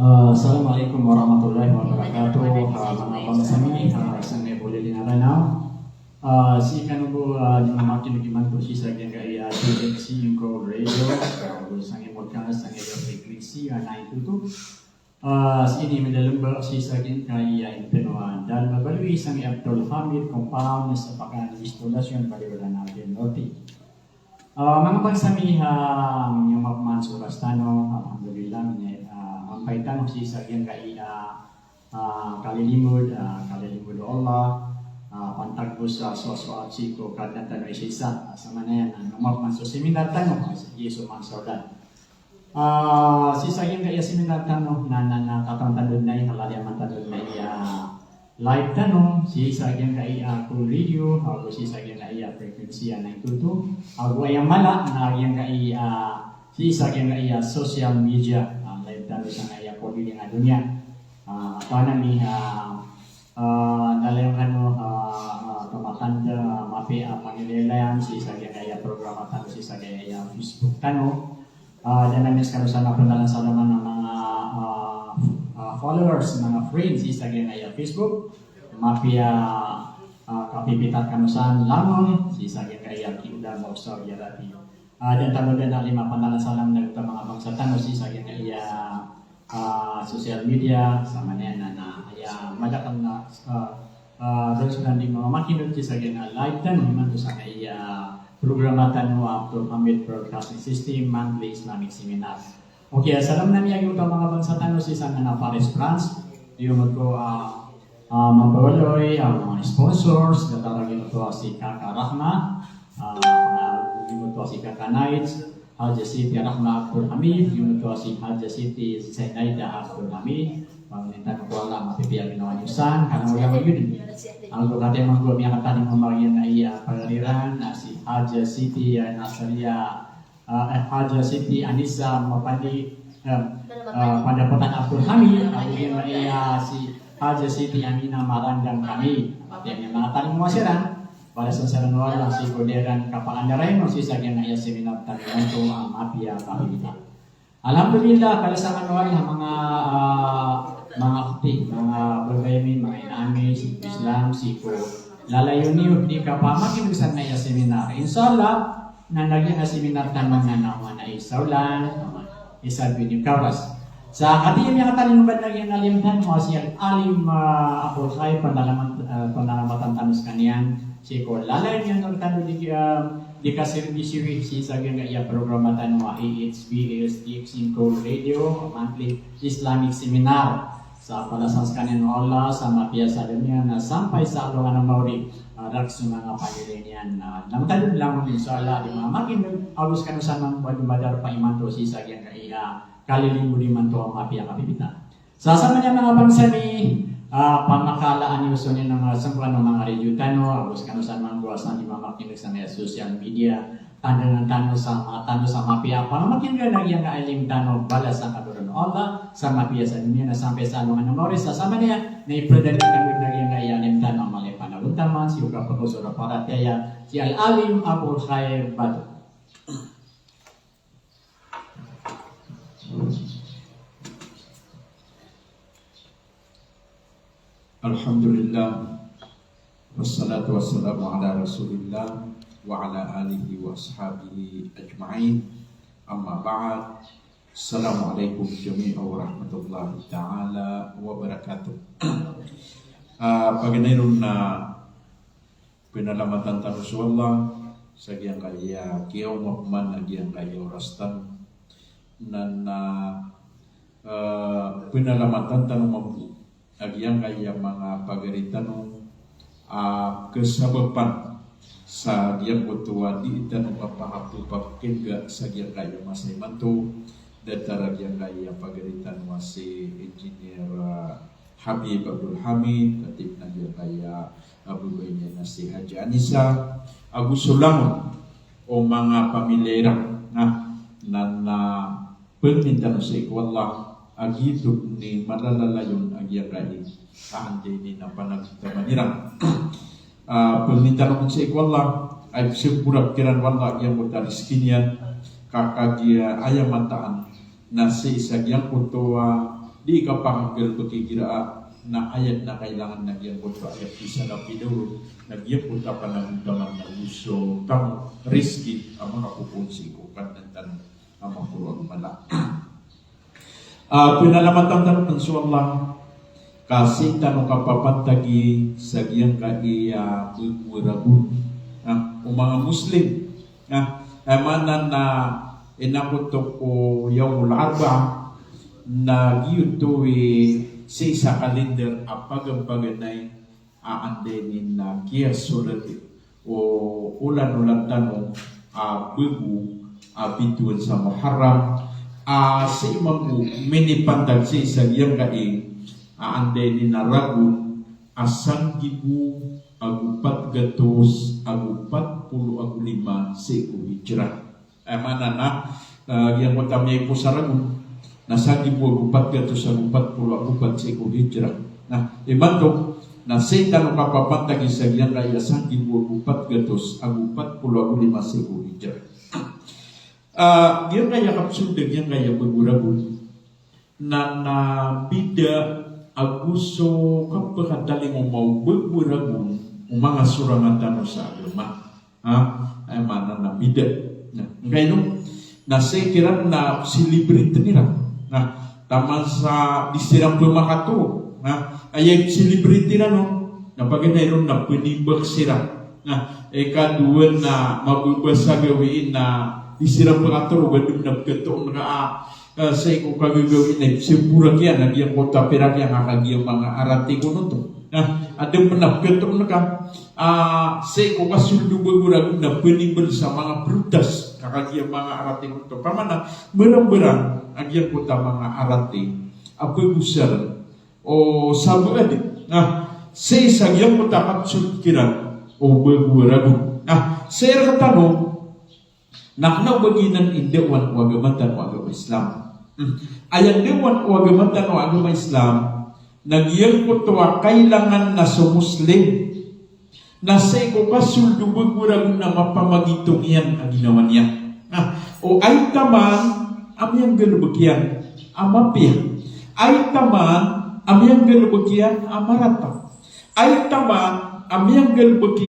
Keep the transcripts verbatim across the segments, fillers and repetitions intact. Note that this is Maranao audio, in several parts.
Ah, Assalamualaikum warahmatullahi wabarakatuh. Ah, manga bangsa mi, ah, sangkai bo lilin a Ranaw. Ah, sii kano bo, ah, di mamakineg imanto sii sa giyangkai a T X C Ingkol Radio, ah, ago sangkai broadcast, sangkai frequency, ah, nine two two. Ah, sii ini madalem ba sii sa giyangkai a intano a dalem a baloy sangkai Abdul Hamid Compound, sa Pakaran Installation, Balewala, Northern Norte. Ah, manga bangsa mi, ah, miyamaman so oras tano, alhamdulillah, mini, ah, mampay tano sii sa giyangkai a, ah, kalilimod, ah, kalilimod o Allah, ah, pantag bo sa soasoat sii ko Kadnan tano isa-isa, ah, sa maana niyan, ah, miyamaman so seminar tano, ah, sii so manga sawlan. Ah, sii sa giyangkai a seminar tano, na, na, na, katawan tano dn a, halal iyan man tano dn a, ah, live tano, sii sa giyangkai a Cool Radio, ago sii sa giyangkai a frequency a nine two two, ago aya mala na giyangkai a, sii sa giyangkai a social media, ah, live tano sangkai a koliling a doniya. Ah, katawan ami, ah, ah, na lalayon kano, ah, ah, tomatanda, ah, mapiya a pangilalayan sii sa giyangkai a programa tano, sii sa giyangkai a Facebook tano. Ah, dn ami skano san a pndalan sa langon a manga, ah, ah, followers, manga friends sii sa giyangkai a Facebook. Mapiya, ah, kapipitar kano san langon sii sa giyangkai a Kingdom of Saudi Arabia. Ah, dn tano dn a lima pndalan sa langon a manga bangsa tano sii sa giyangkai a, ah, social media, sa maana niyan na, na aya madakl na, ah, ah, dn so dn di mamakineg sii sa giyangkai a live tano imanto sangkai a programa tano a Abdul Hamid Broadcasting System Monthly Islamic Seminar. Okay, ah, salam ami a giyoto a manga bangsa tano sii sa nganan a Paris, France. Giyoto, ah, ah, mapawaloy, ah, manga sponsors, datar a giyoto a si Kaka Rahma, ah, giyoto a si Kaka Knight, Haja Siti Rahma Abdul Hamid, giyoto a si Haja Siti Zainaida Abdul Hamid, pangnin tano ko Allah a mapipiya a ginawa niyo san, kna o aya maiyodi. Angkoto a kataya mambo a miyakatalingoma giyangkai a pagari ran, na si Haja Siti, ah, Nasria, ah, eh, Haja Siti Anisa Mapandi, eh, ah, Pandapotan Abdul Hamid, ago giyangkai a si Haja Siti Amina Marandang Kami. Ati ami makatalingoma siran, balasan siran o Allah sii ko da iran kapakandarainon sii sa giyangkai a seminar tano imanto a mapiya a kapipita. Alhamdulillah, balasan kano o Allah manga, ah, manga khti, manga babay ami, manga ina ami, sii ko Islam, sii ko lalayon iyo di kapamakineg sangkai a seminar. Insha Allah, na giyangkai a seminar tano na, na, na isa olan, isa bini karas. Sa kati ami a katalingoma na giyangkai a alim tano, si Al-Alim, ah, Abul Khair, pndalam-, ah, pndalamatan tano skaniyan, sii ko lalayon iyan tano di, ah, di kaserbisyo sii sa giyangkai a programa tano a A H B, A S T X, Ingkol Radio, Monthly Islamic Seminar. Sa balasan skaniyan o Allah sa mapiya sa doniya na sampay sa alongan a maori, ah, rakhs o manga pamiliya niyan, ah, na matago langon, insha Allah, di mamakineg, ago skano san mambo a di madarpa imanto sii sa giyangkai a kalilimod imanto a mapiya a kapipita. Sa samaniyan manga bangsa mi, ah, pamakalaan iyo so niyan a manga sangkoan o manga radio tano, ago skano san mambo a san di mamakineg sangkai a social media, tandangan tano sa, ah, tano sa mapiya a pamamakineg a giyangkai a alim tano, balasan kano ron o Allah sa mapiya sa doniya na sampay sa alongan a maori. Sa samaniyan na ipadalm kano a giyangkai a alim tano a mala i panagontaman, sii ko kapakaosor a paratiyaya, si Al-Alim Abul Khair Bato. Alhamdulillah, wassalatu wassalamu ala Rasulillah wa ala alihi wa ashabihi ajma'in. Amma ba'd. Assalamualaikum jami'an warahmatullahi ta'ala wabarakatuh. Ah, paganay ron na pnalamatan tano so Allah sa giyangkaya kiyaoma pman a giyangkaya oras tano. Na, na, eh, pnalamatan tano mambo a giyangkaya manga pagari tano a kasabapan sa giyangkoto a dii tano kapahapopakingga sa giyangkaya masa imanto, datar a giyangkaya pagari tano a si Engineer, eh, Habib Abdul Hamid, katii na giyangkaya a babay niyan a si Haja Anisa, ago so langon o manga pamilya iran, na, na, na pangnin tano sii ko Allah a giyoto i malalalayon a giyangkai a anda ini na panagontaman iran. Ah, pangnin tano sii ko Allah a ipzamborak kiran o Allah a giyangkoto a rizki niyan, ka kagiya aya mataan na sii sa giyangkoto a Di kapanggalbk igira a, na aya dn a kailangan na giyangkoto a aya kisalapidaw ron, na giyangkoto a panagutaman na go so tamok, rizki, a makapopoon sii ko Kadnan tano a maporo ago mala. Ah, pnalamatan tano pn so Allah, ka sii tano kapapantagi sa giyangkaya bgo a ragon, ah, o manga Muslim. Na, eh, maana na, eh, inakoto ko Yawmul Arba'a, na giyoto i sii sa kalendar a paganay-paganay a anda ini na kiyasold o olan-olan tano a bgo a bitowan sa Muharram, a sii mambo minipantag sii sa giyangkai a anda ini na ragon a sanggibo ago pat gatos ago pat polo ago lima sii ko Hijrah. Eh, maana na, eh, giyangkoto a miyaipos a ragon na sanggibo ago pat gatos ago pat polo ago pat sii ko Hijrah. Na imanto na sii tano kapapantagi sa giyangkaya sanggibo ago pat gatos ago pat polo ago lima sii ko Hijrah. Ah, giyangkaya kapsold a giyangkaya bgo a ragon na, na bida ago so kapakatalingoma o bgo a ragon o manga sorang tano sa agama. Ha? Aya maana na bida. Na, angkaino? Na sii kiran na celebrate iran. Na, taman sa di siran pmakatorog. Na, aya celebrate iran on, na paganay ron na pnimbk siran. Na, ikadowa na mababasa gawii na di siran pakatorog, adn a pkatoon ka a, ah, sii ko kagagawii na ipsmborak iyan a giyangkoto a pirak iyan a kagiya manga arati ko oto. Na adn a pkatoon ka, ah, sii ko kasold o bgo a ragon na pnimbl sa manga prutas a kagiya manga arati ko oto. Pamana, mbarang-mbarang a giyangkoto a manga arati a pagosar o sabaad. Na sii sa giyangkoto a kapsold kiran o bgo a ragon. Na sii rktano na kna o ba giyanan i ndawan o agama tano a agama Islam. Hmm. Aya ndawan o agama tano a agama Islam na giyangkoto a kailangan na so Muslim na sii ko kasold o bgo a ragon na mapamagitong iyan a ginawa niyan. Na o ay taman a miyanggalbk iyan a mapiya, ay taman a miyanggalbk iyan a marata, ay taman a miyanggalbk iyan,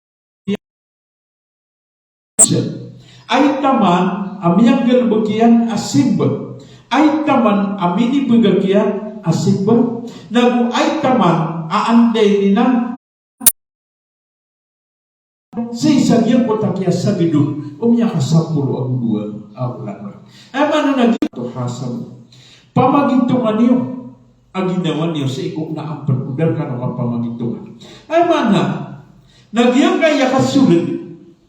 ay taman a miyanggalbk iyan a simba, ay taman a minibgak iyan a simba, nago ay taman a anda ini na sii sa giyangkoto a kiyasagdn o miyakasampolo ago dowa a olan. Aya maana na giyoto, hasabu. Pamagitongan iyo a ginawa niyo sii ko kna a pn o da rkano kapamagitongan. Aya maana na giyangkaya kasold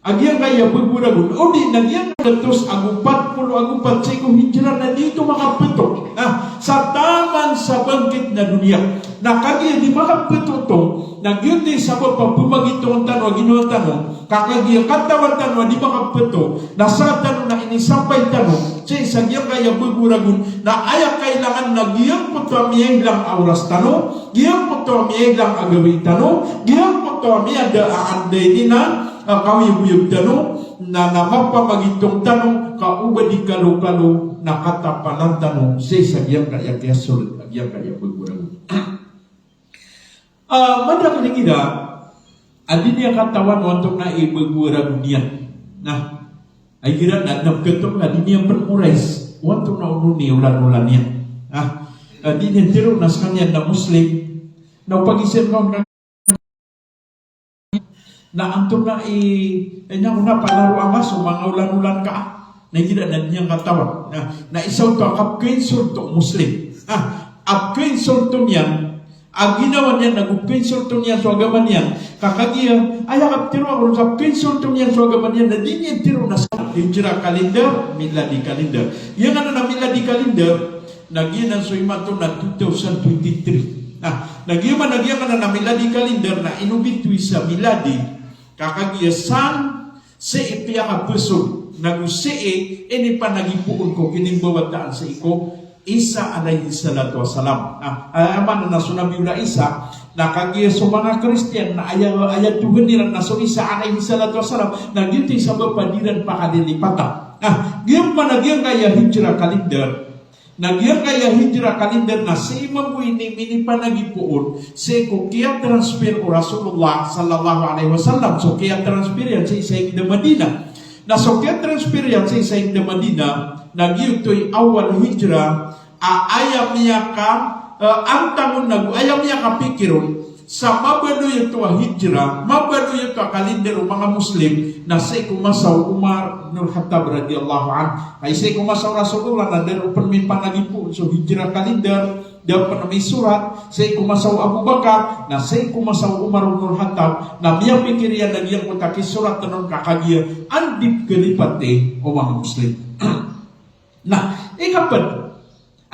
a giyangkaya bgo a ragon, odi na giyangkaya gatos ago pat polo ago pat sii ko Hijrah na di oto makapto. Na sa taman sa bangkit na doniya na kagiya di makapto oto, na giyoto i sabap a pamagitongan tano a ginawa tano, ka kagiya katawan tano a di makapto, na sa tano na inisampay tano sii sa giyangkaya bgo a ragon na aya kailangan na giyangkoto a miyailang a oras tano, giyangkoto a miyailang a gawii tano, giyangkoto a miyada a anda ini na, ah, kaoyagoyag tano, na, na mapamagitong tano, ka o ba di kalokalo na katapalan tano sii sa giyangkaya kiyasold a giyangkaya bgo a ragon. Ah, madakl igira a di niyan katawan o antonaa i bgo a ragon iyan. Na igira na adn a pkatoon ka a di niyan pn orais o antonaa i olan-olan iyan. Na a di niyan tharoon a skaniyan na Muslim na o pagiza ka on ka na antonaa i, eh, niyan ko na palaro angka so manga olan-olan ka. Na igira na di niyan katawan. Na, na isa oto a kapkinsolto o Muslim. Ah, a pkinsolto niyan a ginawa niyan, nago pkinsolto niyan so agama niyan. Ka kagiya aya kaptharo akn on sa pkinsolto niyan so agama niyan na di niyan tharoon a sa Hijrah calendar, miladi calendar. Giyangkanan a miladi calendar na giyanan so imanto na two thousand twenty-three. Na, na giya man a giyangkanan a miladi calendar na inobit oto sa miladi, ka kagiya san sii piyakapsold, nago sii inipanagipoon ko kinimbawataan sii ko Isa alayhis salatu wassalam. Na, ah, aya maana na so Nabiyullah Isa, na kagiya so manga Kristiyan na aya, aya Tuhan iran na so Isa alayhis salatu wassalam, na giyoto i sabap a di iran pakalilipatan. Na giya man a giyangkaya Hijrah calendar, Na giyangkaya hijra kalindar na sii mambo ini minipanagipoon sii ko kiyatransfer o Rasulullah sallallahu alaihi wasallam. So kiyatransfer iyan sii sa ingd a Madinah. Na so kiyatransfer iyan sii sa ingd a Madinah, na giyoto i awal hijra a aya miyaka, eh, antangon ago aya miyakapikir on sa mabaloy oto a hijra, mabaloy oto a kalindar o manga Muslim, na sii ko masa o Umar bin Khattab radhiyallahu anhu. Ay sii ko masa o Rasulullah na da ron pn mipanagipoon so hijra kalindar, da pn misorat. Sii ko masa o Abu Bakar, na sii ko masa o Umar bin Khattab, na miyapikir iyan a giyangkoto a kisorat on ka kagiya anda i pkhalipati o manga Muslim. Na ika pd,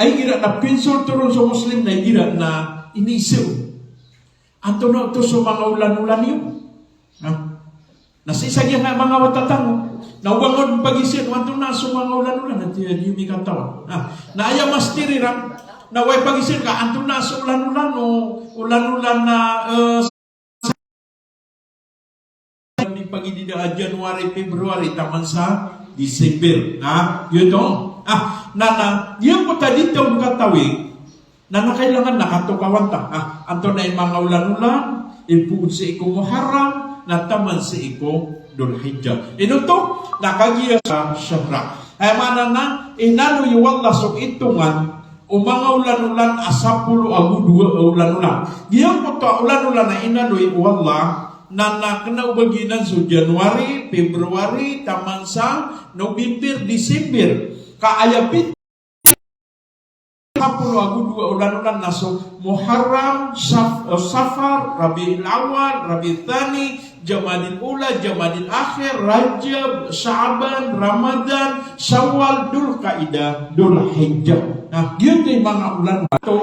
ay igira na pinsolto ron so Muslim, na igira na iniiza on, antonaa oto so manga olanolan iyo? Na, na sii sa giyangkaya manga wata tano, na o ba ngka on pagiza on, antonaa so manga olanolan, na tiya niyo mikataw. Na, na aya mastiri ran, na o ba pagiza on ka antonaa so olanolan, o olanolan na, eh, di pagidida a January, February, taman sa December. Na, giyoto. Ah, na, na, giyangkoto a di tano katawi, na, na kailangan na katokawan ta. Ah, antonaa i manga olanolan, ipoon sii ko Muharram, na taman sii ko Dhul Hijjah. Ino oto, na kagiya sa Shahra. Aya maana na, inaloy o Allah so itongan o manga olanolan a sapolo ago dowa a olanolan. Giyangkoto a olanolan a inaloy o Allah, na, na kna o ba giyanan so January, February, taman sa November, December. Ka aya pit- sapolo ago dowa a olanolan na so Muharram, Saf-, eh, Safar, Rabiul Awwal, Rabiul Thani, Jamadil Ula, Jamadil Akhir, Rajab, Sha'ban, Ramadan, Shawwal, Dhul Qaidah, Dhul Hijjah. Na, giyoto i manga olan oto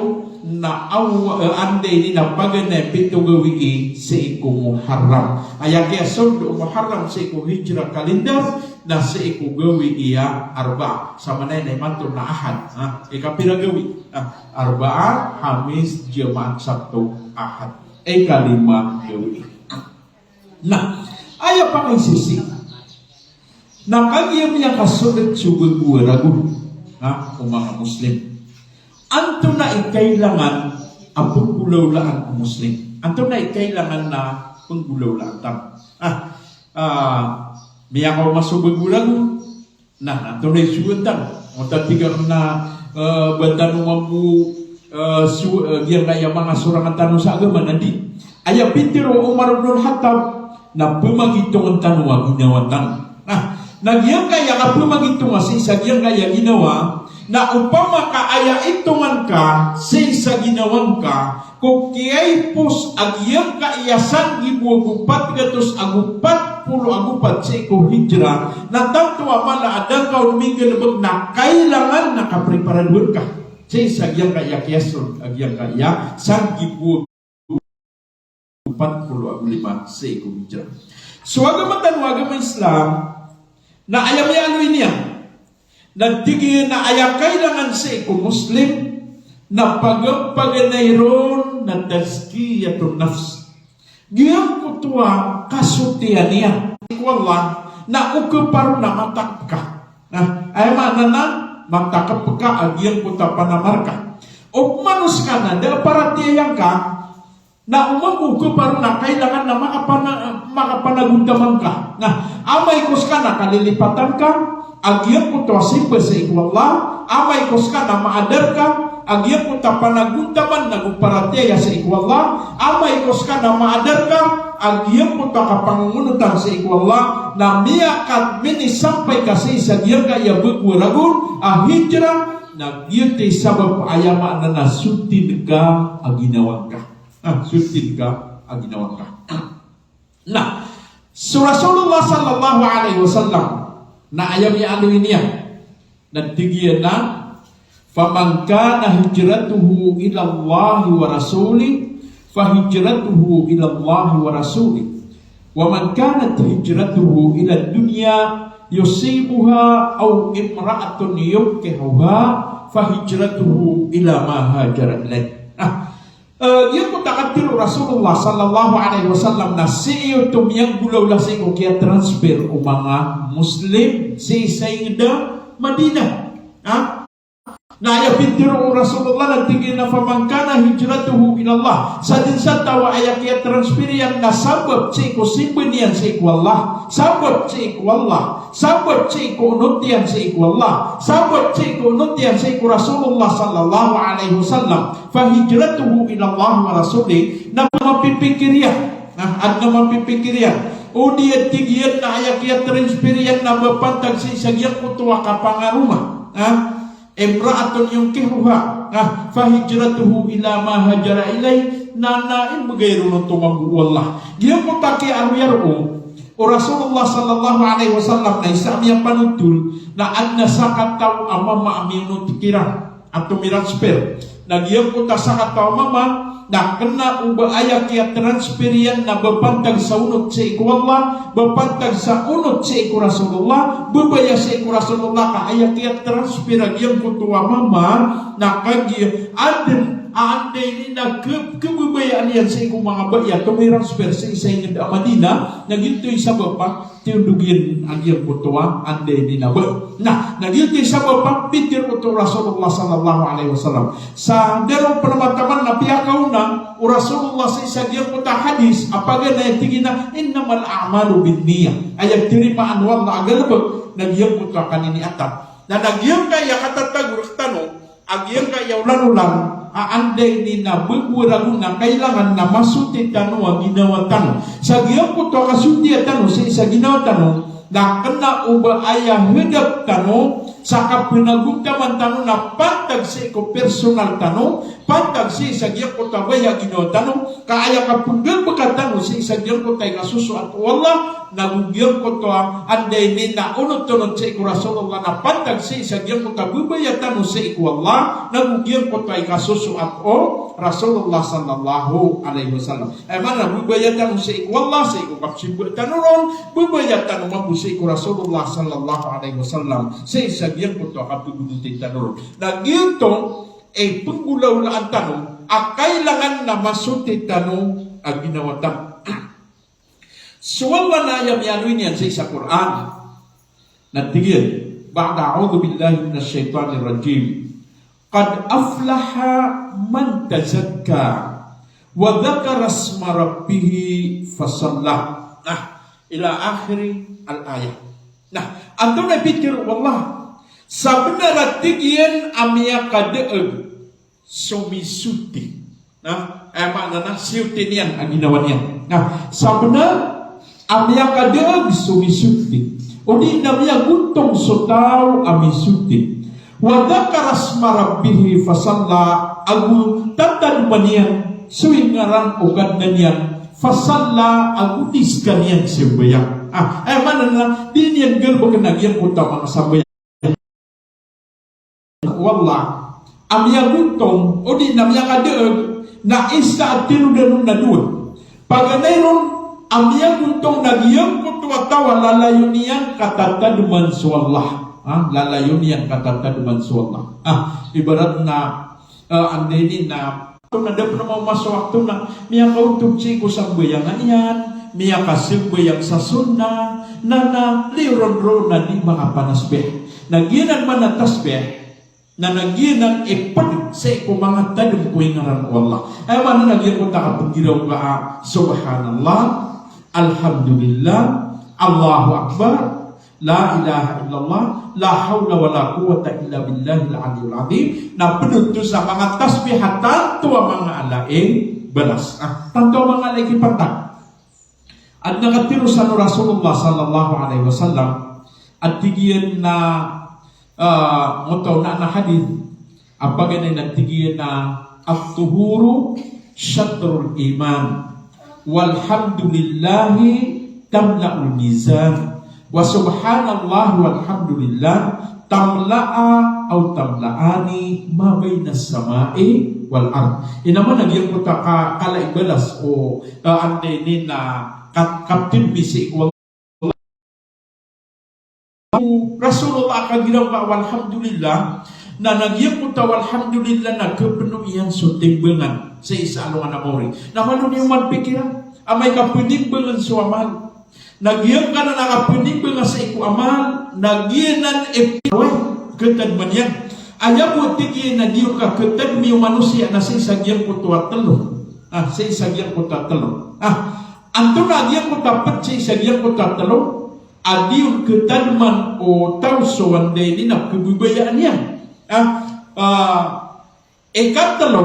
na aw-, eh, anda ini na paganay a pito gawii sii ko Muharram. Aya kiyasold o Muharram sii ko hijra kalindar, na sii ko gawii a Arba'a. Samanaya na imanto na Ahad. Ha? Ika pira gawii? Ha? Arba'a, Hamis, Jumaat, Sabtu, Ahad. Ika lima gawii. Na, aya pakaisisi. Na kagiya miyakasold so bago a ragon, ha, o manga Muslim. Antonaa i kailangan a pnggolawlaan o Muslim? Antonaa i kailangan na pnggolawlaan tano? Ah, ah, miyakaoma so bago a ragon. Na, na, antonaa i sogoan tano? Oto tig akn na, eh, ba tano mambo, eh, so, eh, giyangkaya manga sorangan tano sa agama na di. Aya pitharo o Umar ibn al-Khattab na pmagitongan tano a ginawa tano. Na, na giyangkaya kapmagitonga sii sa giyangkaya ginawa, na opama ka aya itongan ka sii sa ginawa ngka ko kiyaipos a giyangkaya sanggibo ago pat gatos ago pat polo ago pat sii ko hijra, na tanto a mala a da ngka on minggalbk na kailangan na kapreparadoan ka sii sa giyangkaya kiyasold a giyangkaya sanggibo ago pat polo ago lima sii ko hijra. So agama tano a agama Islam, na aya miyaaloy niyan, na tig iyan a aya kailangan sii ko Muslim na pag-, paganay ron na tazkiyatun nafs. Giyangkoto a kasotiyan iyan ko Allah, na o kaparo na matakp ka. Na, aya maana na matakp ka a giyangkoto a panamar ka. Opama o ska na da a paratiyaya ngka, na o mambo o kaparo na kailangan na makapana-, makapanagontaman ka. Na, amay ko ska na kalilipatan ka a giyangkoto a simba sii ko Allah, amay ko ska na maadar ka a giyangkoto a panagontaman nago paratiyaya sii ko Allah, amay ko ska na maadar ka a giyangkoto a kapangongonotan sii ko Allah, na miyakamisampay ka sii sa giyangkaya bago a ragon a hijra, na giyoto i sabap, aya maana na sotin ka a ginawa ngka. Ah, sotin ka a ginawa ngka. Na, so Rasulullah sallallahu alaihi wasallam, na aya miyaaloy niyan, na tig iyan a, "Faman kana hijratuhu ila Allahi wa rasulih, fa hijratuhu ila Allahi wa rasulih. Wa man kanat hijratuhu ila dunya yusibuha aw imra'atun yankihuha, fa hijratuhu ila ma hajara ilaih." Ah, Eh, giyangkoto a katharo o Rasulullah sallallahu alaihi wasallam na sii oto miyanggolawla sii ko kiyatransfer o manga Muslim sii sa ingd a Madinah. Ha? Na aya pitharo o Rasulullah na tig iyan a, "Faman kana hijratuhu ilallah." Sadn sa taw a aya kiyatransfer iyan na sabap sii ko simba niyan sii ko Allah, sabap sii ko Allah, sabap sii ko onot iyan sii ko Allah, sabap sii ko onot iyan sii ko Rasulullah sallallahu alaihi wasallam, "fa hijratuhu ilallah wa rasulih." Na mapipikir iyan, na adn a mapipikir iyan. O di a tig iyan na aya kiyatransfer iyan na ba pantag sii sa giyangkoto a kapangaroma. Na imra'atun yankihuha, ah, fa hijratuhu ila ma hajara ilayh, na, na imbgay ron oto mambo o Allah. Giyangkoto a kiyaroyaro o Rasulullah sallallahu alaihi wasallam na isa a miyapanothol, na adn a sakataw a mama a miyonot kiran a tomitransfer. Na giyangkoto a sakataw a mama, na kna o ba aya kiyatransfer iyan na ba pantag sa onot sii ko Allah, ba pantag sa onot sii ko Rasulullah, ba baya sii ko Rasulullah ka aya kiyatransfer a giyangkoto a mama, na kagiya adn a anda ini na kab-, kababayaan iyan sii ko manga baya a tomitransfer sii sa ingd a Madinah, na giyoto i sabap a tiyondog iyan a giyangkoto a anda ini na ba. Na, na giyoto i sabap a pitharo oto o Rasulullah sallallahu alaihi wasallam. Sa daro pn a mataman na piyakaona o Rasulullah sii sa giyangkoto a hadis, a paganay a tig iyan a, "Innamal a'malu binniyah." Aya tarimaan o Allah a galbk na giyangkoto a kaniniyatan. Na, na giyangkaya katatago rktano, a giyangkaya olan-olan a anda ini na ba bo ragon na kailangan na masoti tano a ginawa tano. Sa giyangkoto a kasotiya tano sii sa ginawa tano, na kna o ba aya hadap tano sa kapnagontaman tano na pantag sii ko personal tano, pantag sii sa giyangkoto a baya a ginawa tano, ka aya kapnggalbka tano sii sa giyangkoto a ikasosoat o Allah, nago giyangkoto a anda ini na onot-onot sii ko Rasulullah na pantag sii sa giyangkoto a babaya tano sii ko Allah, nago giyangkoto a ikasosoat o Rasulullah sallallahu alaihi wasallam. Aya maana na babaya tano sii ko Allah, sii ko kapsimba tano ron, babaya tano mambo sii ko Rasulullah sallallahu alaihi wasallam, sii sa giyangkoto a kapagonoti tano ron. Na giyoto i pnggolawlaan tano a kailangan na masoti tano a ginawa tano. So Allah na aya miyaaloy niyan sii sa Qur'an na tig iyan, ba'da a'udhu billahi minash shaitanir rajim. "Qad aflaha man tazakka wa dhakara isma rabbih fasalla." Na, ila akhiri al-ayah. Na, antonaa i pitharo o Allah? Sabnar a tig iyan a miyakadaag so misoti. Na, aya maana na siyoti niyan a ginawa niyan. Na, sabnar a miyakadaag so misoti. O di na miyagontong so taw a misoti. Wa dhakara isma rabbih fasalla, ago tatadman iyan so ingaran o Kadnan iyan, fasalla, ago di skaniyan sambayang. Ah, aya maana na di niyan galbkn a giyangkoto a manga sambayang. Wallah, a miyagontong, o di na miyakadaag, na isa a tinodan on na dowa. Paganay ron, a miyagontong na giyangkoto a taw a lalayon iyan katatadman so Allah. Ha? Lalayon iyan katatadman so Allah. Ah, ibarat na, ah, anda ini na, na da pn a maoma so wakto na miyakaontod sii ko sambayang iyan, miyakasambayang sa sunnah, na, na liyo ron roo na di makapanasbih. Na giyanan man a tasbih, na, na giyanan i pd sii ko manga tadm ko ingaran o Allah. Aya maana na giyangkoto a kapnggiraw ka a, Subhanallah, Alhamdulillah, Allahu Akbar, La ilaha illallah, la hawla wala quwwata illa billahil aliyyil azim. Na pd oto sa manga tasbih a tanto a manga ala i balas. Ah, tanto a manga ala i kipantag. Adn a katharo san o Rasulullah sallallahu alaihi wasallam, a tig iyan na, ah, ngoto na, na hadith, a paganay na tig iyan a, "At-tuhuru shatrul iman, walhamdulillahi tamla'ul mizan, wa subhanallah walhamdulillah tamla'a aw tamla'ani ma bainas sama'i wal ard." Ino man a giyangkoto a ka-, kala i balas o, ah, anda ini na kat-, kaptin misi ko Rasulullah a kagiraw ka walhamdulillah, na, na giyangkoto a walhamdulillah na kapno iyan so timbangan sii sa alongan a maori. Na malo niyo man pikiran, amay ka pnimbangan so amal. Na giyangkanan a kapnimbangan sii ko amal, na giyanan i, oway, katadman iyan. Aya bo, tig iyan, a di on kaketadmi o manosiya na sii sa giyangkoto a telo. Ah, sii sa giyangkoto a telo. Ah, antonaa giyangkoto a ped sii sa giyangkoto a telo? A di on ketadman o taw so anday niyan na kebebayaan iyan. Ah, ah, ikatelo,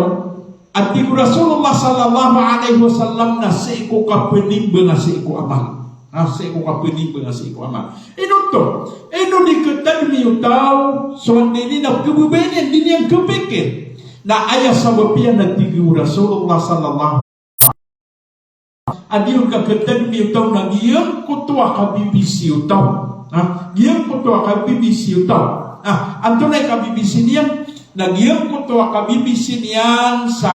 a tig o Rasulullah sallallahu alaihi wasallam na sii ko kapenimbang a sii ko amal. Na sii ko kapenimbang a sii ko amal. Ino oto? Ino di ketadmi o taw so anday niyan na kebebayaan iyan, di niyan kepikir? Na aya sabap iyan, a tig o Rasulullah sallallahu a di on kaketadmi o taw na giyangkoto a kabibisi o taw. Ha? Giyangkoto a kabibisi o taw. Ha? Antonaa i kabibisi niyan? Na giyangkoto a kabibisi niyan sa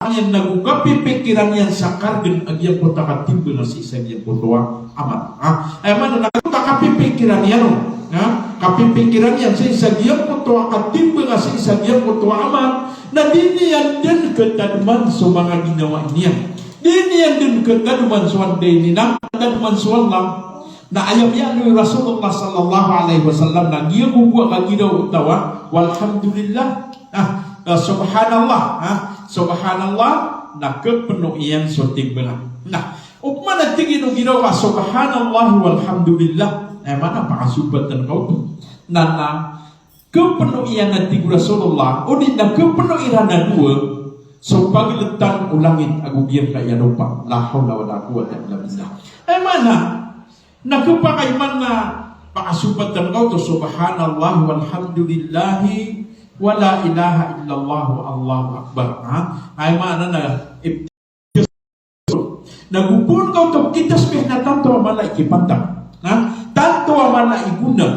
niyan nago kapipikiran iyan sa karegen a giyangkoto a katimbang a sii sa giyangkoto a amal. Ha? Aya maana na giyangkoto a kapipikiran iyan on. Ha? Kapipikiran iyan sii sa giyangkoto a katimbang a sii sa giyangkoto a amal. Na di niyan den ketadman so manga ginawa niyan. Di niyan den ketadman so anday niyan, ketadman so Allah. Na aya miyaaloy o Rasulullah sallallahu alaihi wasallam na giyangkoto a kagiraw o taw a walhamdulillah, ah, ah, subhanallah, ah, subhanallah, na kepeno iyan so timbangan. Na opama na tig iyan o giraw ka subhanallah walhamdulillah, aya maana pakasopatan ka oto. Na, na kepeno iyan, a tig o Rasulullah, odi na kepeno iran a dowa so pageletan o langit ago giyangkaya lopa. La hawla wala quwwata illa billah. Aya maana na kepakay man na pakasopatan ka oto, subhanallah walhamdulillahi wala ilaha illallah wallahu akbar. Ha? Aya maana na ip-, na go poon ka oto kitasbih na tanto a mala i kipantang. Ha? Tanto a mala i gona.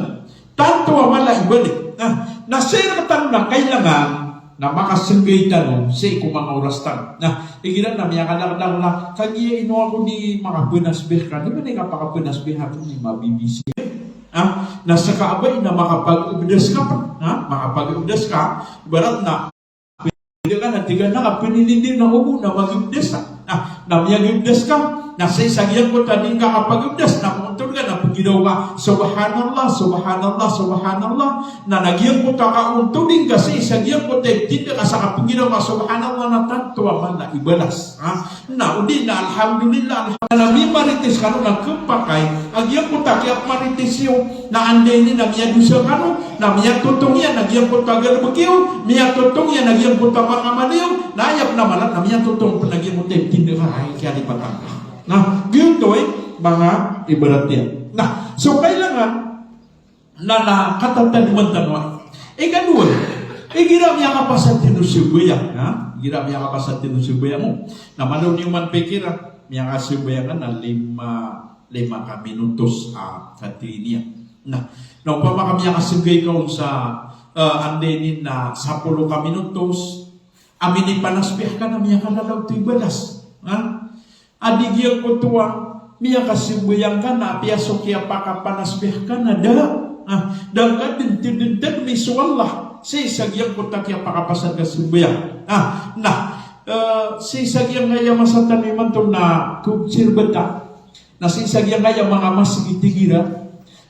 Tanto a mala i balik. Na, na sii rektano na kailangan na makasenggay tano sii ko manga oras tano. Na igira na miyakadakdakl a, kagiya ino ako di makapenasbih ka, di ba di kapakapenasbih ako, di mabibisi. Ha? Na seka a ba ina makapagobdas ka pen. Ha? Makapagobdas ka. Ibarat na pwede ka na tiga na ka penilindi na obo na magobdas ka. Na, na miyagobdas ka. Na sii sa giyangkoto a di ngka kapagobdas na ontod ka na pegiraw ka, subhanallah, subhanallah, subhanallah. Na, na giyangkoto a kaontodi ngka sii sa giyangkoto a iptindeg ka sa kapegiraw ka subhanallah na tanto a mala i balas. Ha? Na odi na alhamdulillah, alhamdulillah. Na mimaritis kano na kepakay a giyangkoto a kiyapmaritis iyo na anday niyan na miyadosa kano, na miyatotong iyan a giyangkoto a galebek iyo, miyatotong iyan a giyangkoto a manga amal iyo, na aya pen a mala na miyatotong pen a giyangkoto a iptindeg ka, ay, kiyalipatan ka. Na giyoto i manga ibarat iyan. Na so kailangan na, na katatadman tano a. Ikadowa, igira miyakapasad tano sambayang, ha? Igira miyakapasad tano sambayang, o. Na malo niyo man pikiran, miyakasambayang ka na lima, lima ka minutos a katiniya. Na, na opama ka miyakasenggay ka on sa, eh, anday niyan na sapolo ka minutos, a minipanasbih ka na miyakalalaw oto i balas. Ha? A di giyangkoto a miyakasambayang ka na apiya so kiyapakapanasbih ka na da. Ah, da ngka den tedentedmi so Allah sii sa giyangkoto a kiyapakapasad ka sambayang. Ah, na, eh, sii sa giyangkaya masa tano imanto na kobsir beta. Na sii sa giyangkaya manga masgit igira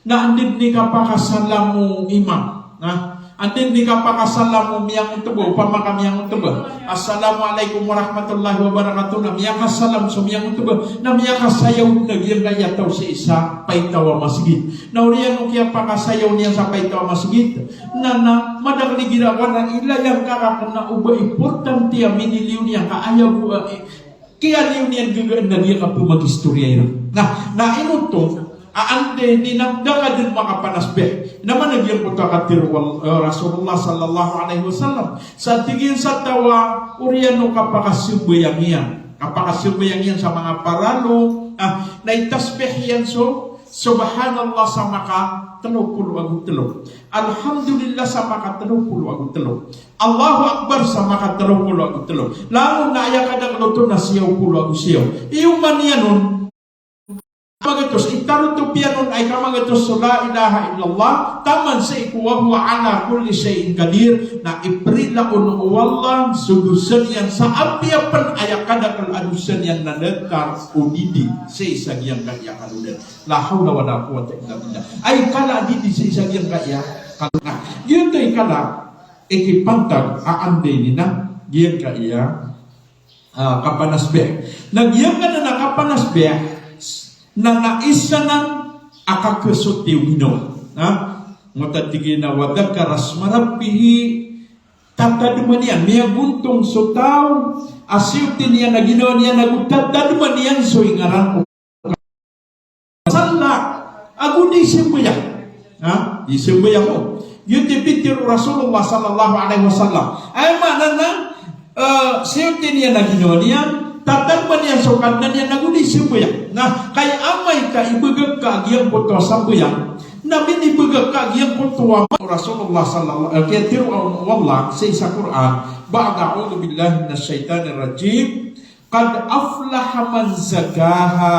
na anda den i kapakasalam o imam. Na anda den i kapakasalam o miyangotoba, opama ka miyangotoba, "Assalamu alaikum warahmatullahi wabarakatuh." Na miyakasalam so miyangotoba, na miyakasayaw na giyangkaya taw sii sa paitaw a masgit. Na oriyan o kiyapakasayaw niyan sa paitaw a masgit, na, na madakl igira ko na ilaya ngka ka kena o ba importante a miniliyo niyan ka aya bo a, eh, kiyaliyo niyan gagaan na di ka pemagistoriya iran. Na, na ino oto, a anda niyan na da ka den makapanasbih. Na mana giyangkoto a katharo o, eh, Rasulullah sallallahu alaihi wasallam. Sa tig iyan sa taw a oriyan o kapakasambayang iyan. Kapakasambayang iyan sa manga paralo. Ah, na itasbih iyan so, subhanallah sa makatelo polo ago telo. Alhamdulillah sa makatelo polo ago telo. Allahu Akbar sa makatelo polo ago telo. Langon na aya kadakl oto na siyaw polo ago siyaw. Iyo man iyan on. Magatos, itarotop iyan on a ika magatos so la ilaha illallah, taman sii ko wa huwa ala kulli shay'in qadir, na iprila on o Allah so dosa niyan sa apiya pen aya kadakl a dosa niyan na datar o didi sii sa giyangkaya kalodan. La hawla wala quwwata illa billah. Ay kala a didi sii sa giyangkaya kalodan. Giyoto i kala i kipantag a anda ini na giyangkaya, ah, kapanasbih. Na giyangkanan a kapanasbih na, na isa nan a kakesoti o ginawa. Ha? Ngoto a tig iyan a wa dhakara isma rabbih, tatadman iyan, miyagontong so taw a siyoti niyan a ginawa niyan ago tatadman iyan so ingaran o salla, ago di sambayang. Ha? Di sambayang o. Giyoto i pitharo o Rasulullah sallallahu alaihi wasallam. Aya maana na, eh, siyoti niyan a ginawa niyan, tatadman iyan so Kadnan iyan ago di sambayang. Na, kay amay ka ibagak ka giyangkoto a sambayang, na minibagak ka giyangkoto a ma-, Rasulullah sallallahu, eh, kiyatharoa o Allah sii sa Qur'an, ba'da a'udhu billahi minash shaitanir rajim, qad aflaha man zakkaha,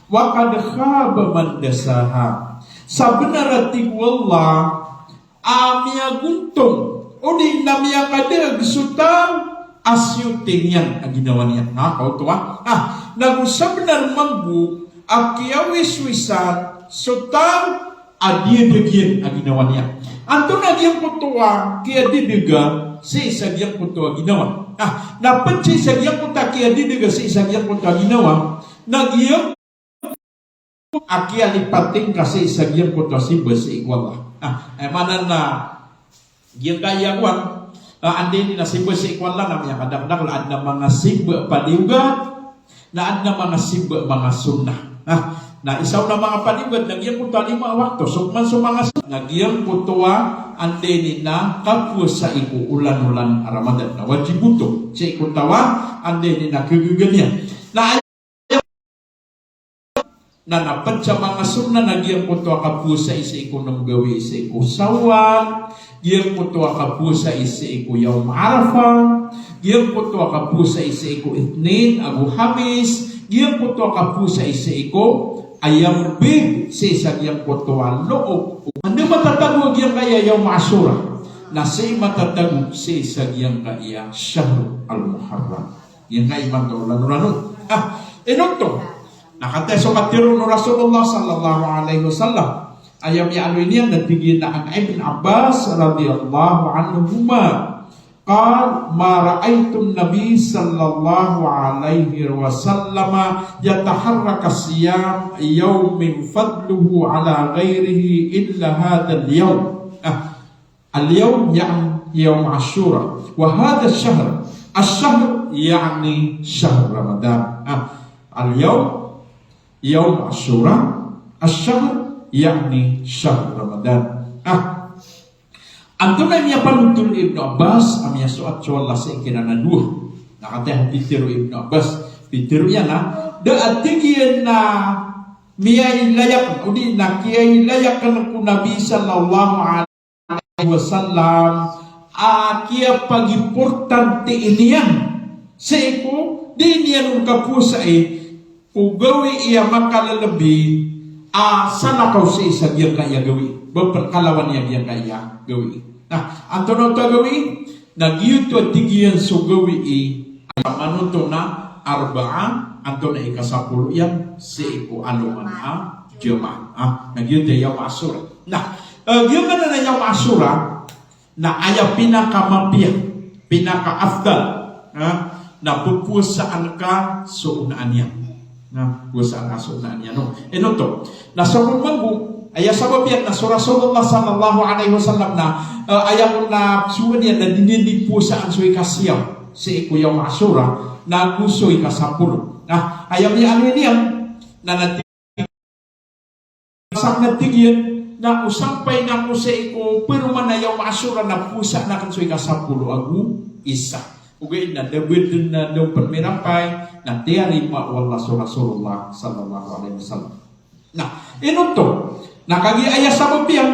wa qad khaba man dassaha. Sabenar a tig o Allah a miyagontong, odi na miyakadaag so taw a siyoti niyan a ginawa niyan. Ha, kaoto a. Ah, nago sabenar mambo a kiyawiswisan so taw a diyadaag iyan a ginawa niyan. Antonaa giyangkoto a kiyadadaga sii sa giyangkoto a ginawa? Ah, na ped sii sa giyangkoto a kiyadadaga sii sa giyangkoto a ginawa, na giyang a kiyalipat ingka sii sa giyangkoto a simba sii ko Allah. Ah, aya maana na giyangkaya kowan, ah, anda ini na simba sii ko Allah na miyakadakdakl, aden a manga simba padiyoga, na aden a manga simba manga sunnah. Ah, na isa on a manga padiyoga na giyangkoto a lima a wakto, so pman so manga sunnah, na giyangkoto a anda ini na kapowasai ko olan-olan a Ramadan. Na wajib oto sii ko taw a anda ini na kagaga niyan. Na na, na ped sa manga sunnah na giyangkoto a kapowasai sii ko nem gawii sii ko Shawwal, giyangkoto a kapowasai sii ko Yawm Arafah, giyangkoto a kapowasai sii ko Ithnin ago Khamis, giyangkoto a kapowasai sii ko ayam bid sii sa giyangkoto a loob. Anda matatago giyangkaya Yawm Ashura? Na sii matatago sii sa giyangkaya Shahrul Muharram. Giyangkai imanto lano-lano. Ah, ino oto? Na katii so katharo o Rasulullah sallallahu alaihi wasallam. Aya miyaaloy niyan na tig iyan a an Ibn Abbas radhiyallahu anhuma qal, ma ra'aitu an-nabiy sallallahu alaihi wasallam yataharra siyam yawmin fadluhu ala ghairihi illa hadhal yawm. Ah, al-yawm ya'ni yawm Ashura, wa hadha ash-shahr, ash-shahr ya'ni shahr Ramadan. Ah, al-yawm yawm Ashura, ash-shahr ya'ni shahr Ramadan. Ah, antonaa i miyapanothol o Ibnu Abbas a miyasoat so Allah sii kiran a dowa? Na katii a pitharo o Ibnu Abbas, pitharo iyan a, da a tig iyan a miyailayak, odi na kiyailayakan ko Nabi sallallahu alaihi wasallam a kiyapagimportante niyan sii ko di niyan on kapowasai ko gawii a makalelebi a salakaw sii sa giyangkaya gawii. Ba pen kalawan iyan giyangkaya gawii. Na, antonaa oto a gawii? Na giyoto a tig iyan so gawii a manoto na Arbaa, antonaa i kasapolo iyan sii ko alongan a Jumaat. Ah, na giyoto i Yawm Ashura. Na, eh, giyoto na Yawm Ashura, na aya pinakamapiya, pinaka-afdal, ha, na pphowasaan ka so onaan iyan. Na pphowasaan ka so onaan iyan, no? Ino oto? Na so mambo, aya sabap iyan na so Rasulullah sallallahu alaihi wasallam na, eh, aya ko na so onaan iyan na di niyan di pphowasaan so ikasiyaw sii ko Yawm Ashura, na go so ikasapolo. Na aya miyaaloy niyan na, na Sa kna tig iyan na o sampay na ko sii ko paroman a Yawm Ashura na powasaan akn so ikasapolo ago isa. Ogaid na da btn na da pn mirampay na tiyarima o Allah so Rasulullah sallallahu alaihi wasallam. Na ino oto? Na kagiya aya sabap iyan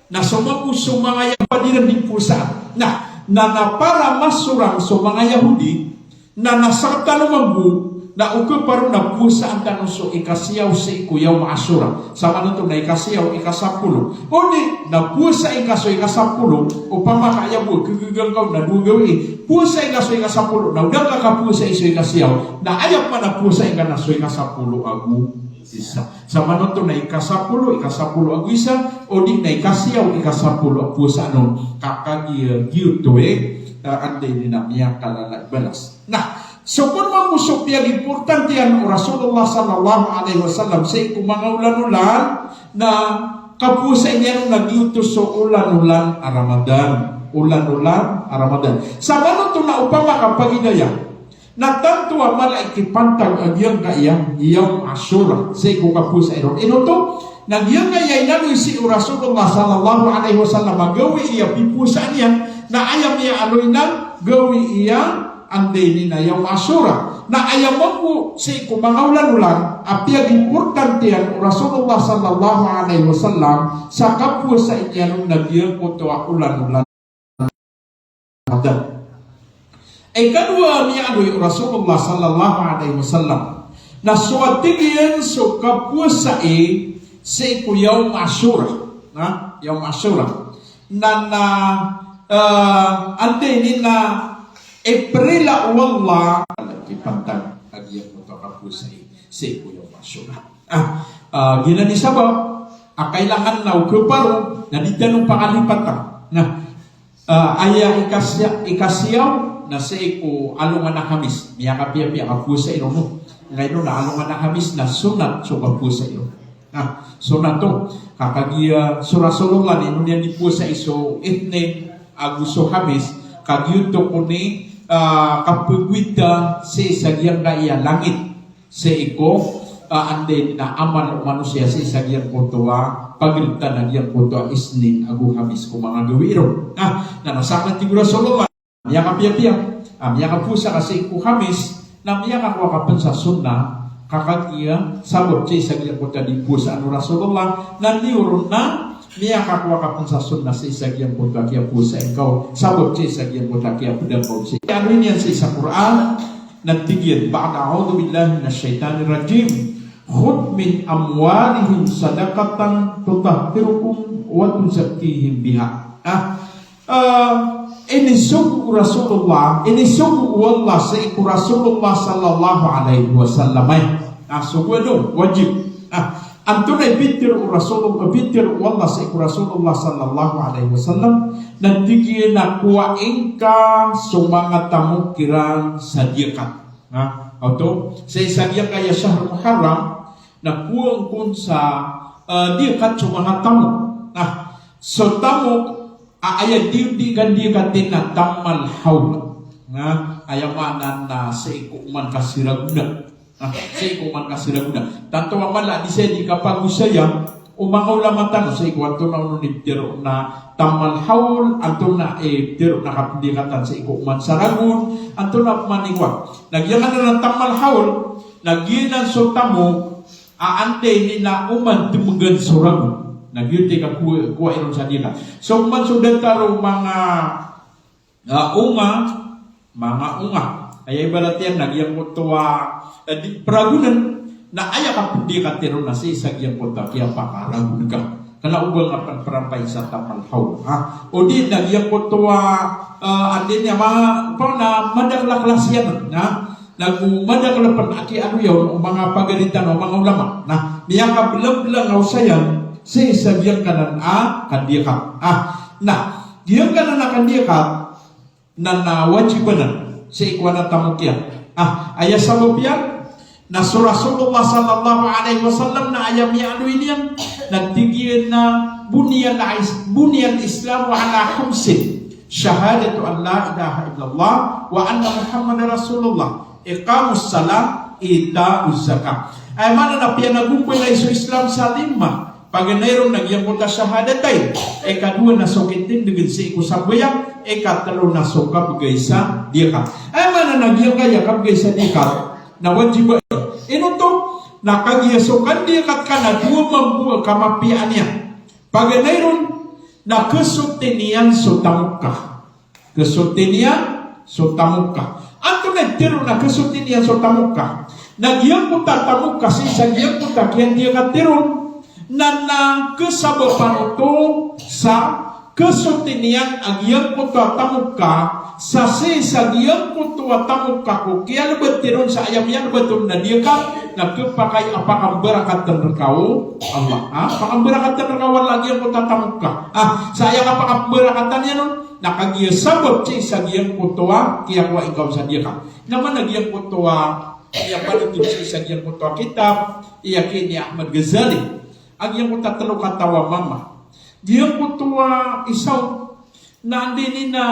na so mambo so manga Yahudi iran di powasaan. Na, na, na para masorang so manga Yahudi, na, na sktano mambo, na o kaparo na powasaan tano so ikasiyaw sii ko Yawm Ashura. Samanoto na ikasiyaw, ikasapolo. Odi na powasai ngka so ikasapolo, opama ka aya bo a kagaga ngka on na dowa gawii. Powasai ngka so ikasapolo, na o da ngka kapowasai so ikasiyaw, na aya pman a powasai ngka na so ikasapolo ago Isa. Samanoto na ikasapolo, ikasapolo ago isa, odi na ikasiyaw, ikasapolo a powasaan on. Ka kagiya giyoto i, eh, anday ini na miyakalala i balas. Na, so kon mambo so piyagimportantiyan o Rasulullah sallallahu alaihi wasallam sii ko manga olan-olan, na kapowasai niyan on na giyoto so olan-olan a Ramadan. Olan-olan a Ramadan. Samanoto na opama ka pagidaya na tanto a mala i kipantag a giyangkaya Yawm Ashura sii ko kapowasai ron. Ino oto? Na giyangkaya inaloy sii o Rasulullah sallallahu alaihi wasallam a gawii a pipowasaan iyan, na aya miyaaloy na gawii a anday ini na Yawm Ashura. Na aya mambo sii ko manga olan-olan a piyagimportantiyan o Rasulullah sallallahu alaihi wasallam sa kapowasai niyan on na giyangkoto a olan-olan Ramadan. Ikadowa a miyaaloy o Rasulullah sallallahu alaihi wasallam na so, a tig iyan, so kapowasai sii ko Yawm Ashura. Na, Yawm Ashura. Na, na, eh, anday ini na iprila o Allah. Kipantag a giyangkoto a kapowasai sii ko Yawm Ashura. Ah, ah, giyanan i sabap a kailangan na o kaparo na di tano pakalipatan. Na, ah, aya ikasiya-, ikasiyaw na sii ko alongan a Khamis. Miyakapiyapiya a kapowasai ron. Ngaino na alongan a Khamis na sunnat so kapowasai ron. Na, sunnat oto. Ka kagiya so Rasulullah na ino niyan di powasai so Ithnain ago so Khamis, ka giyoto kon i, ah, kapagowita sii sa giyangkaya langit sii ko, ah, anday ini na amal o manosiya sii sa giyangkoto a pagltan a giyangkoto a Isnin ago Khamis ko manga gawii ron. Na, na, na sakn a tig o Rasulullah, miyakapiyapiya a miyakapowasa ka sii ko Khamis, na miyakakowa ka pn sa sunnah, ka kagiya sabap sii sa giyangkoto a di powasaan o Rasulullah, na niyoron na miyakakowa ka pn sa sunnah sii sa giyangkoto a kiyapowasai ngka on, sabap sii sa giyangkoto a kiyapda ngka on sii. Aya ino niyan sii sa Qur'an, na tig iyan, ba'da a'udhu billahi minash shaitanir rajim, "Khudh min amwalihim sadaqatan tutahhiruhum wa tuzakkihim biha." Ah, ah, inisogo o Rasulullah, inisogo o Allah sii ko Rasulullah sallallahu alaihi wasallam. Ay, ah, sogo ano, wajib. Ah, antonaa i pitharo o Rasulullah, pitharo o Allah sii ko Rasulullah sallallahu alaihi wasallam, na tig iyan a kowai ngka so manga tamok iran sa diyakat. Na, oto, sii sa giyangkaya shahr Muharram, na kowaa ngka on sa, eh, diyakat so manga tamok. Na, so tamok a aya di, di ka diyakati na tammal hawl. Na, aya maana na sii ko oman ka sii ragona. Na, sii ko oman ka sii ragona. Tanto a mala di saya di kapagosaya o manga ulama tano sii ko antonaa on i pitharo na tammal hawl, antonaa i pitharo na kapndiyakatan sii ko oman sa ragon, antonaa pman i kowan. Na giyangkanan a tammal hawl, na giyanan so tamok a anday ini na oman tmbgan so ragon. Na giyoto i kakowa, kowai ron sa diyakat. So oman so datar o manga, ah, onga, manga onga. Aya ibarat iyan na giyangkoto a, eh, di, pragonan, na aya kapndiyakati ron na sii sa giyangkoto a kiyapakaragon ka. Kna o ba nga pn prampay sa tammal hawl. Ha? Odi na giyangkoto a, eh, anday ini a manga, opama na madakl a klasi iyan. Na, nago madakl pn a kiyaaloya on o manga pagari tano a manga ulama. Na, miyakablangblanga o saya sii sa giyangkanan a kandiyakat. Ah, na, giyangkanan a kandiyakat, na, na wajib anan sii ko ana tamok iyan. Ah, aya sabap iyan, na so Rasulullah sallallahu alaihi wasallam na aya miyaaloy niyan, na tig iyan a buniyal is-, buniyal Islamu ala khamsin. Shahadatu an la ilaha illallah wa anna Muhammadar Rasulullah. Iqamus salah, ita'uz zakah. Aya maana na piyanagompalay so Islam sa lima. Paganay ron na giyangkoto a shahadatain. Ikadowa na so kitindgn sii ko sambayang. Ikatlo na so kabgay sa diyakat. Aya maana na giyangkaya kabgay sa diyakat na wajib. Ino oto? Na kagiya so kandiyakat ka na dowa mambo a kamapiyaan iyan. Paganay ron na ksoti niyan so tamok ka. Ksoti niyan so tamok ka. Antonaa i pitharo na ksoti niyan so tamok ka? Na giyangkoto a tamok ka sii sa giyangkoto a kiyandiyakati ron na, na ksabapan oto sa Kasoti niyan a giyangkoto a tamok ka, sa sii sa giyangkoto a tamok ka ko kiyalbati ron sa aya miyalbati ron na diyakan, na kapakay a pakambarakatan rka o Allah. Ha? Pakambarakatan rka o Allah a giyangkoto a tamok ka. Ah, sa aya kapakambarakatan iyan on, na kagiya sabap sii sa giyangkoto a kiyakowa ingka on sa diyakan. Na mana giyangkoto a, aya panotol sii sa giyangkoto a kitab, aya ki ni Ahmad Ghazali. A giyangkoto a tlo kataw a mama. Giyangkoto a isa on na anda ini na,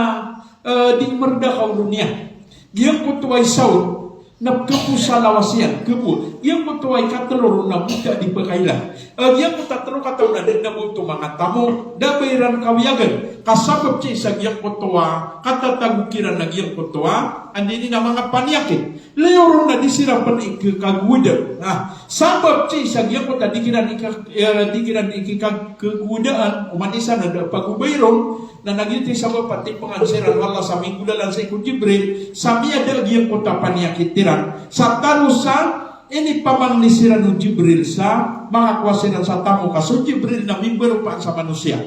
eh, di merdaka olo niyan. Giyangkoto a isa on na pkhaposa lawas iyan, khaposa. Giyangkoto a ikatlo ron na bota di pkhailay. Eh, giyangkoto a tlo kataw na da dn a ba oto manga tamok, da ba iran kawiyagan. Ka sabap sii sa giyangkoto a katatago kiran a giyangkoto a, anda ini na manga paniyakit. Liyo ron na di siran pn ikakagowada. Na, sabap sii sa giyangkoto a di kiran ika-, eh, di kiran ikakagowada, oman isa na da pagobay ron, na giyoto i sabap a tipangan siran o Allah sa minggolalan sii ko Jibril, sa miyada a giyangkoto a paniyakit iran. Sa taro sa inipamangni siran o Jibril sa makakowa siran sa tamok ka so Jibril na mimbaropaan sa manosiya.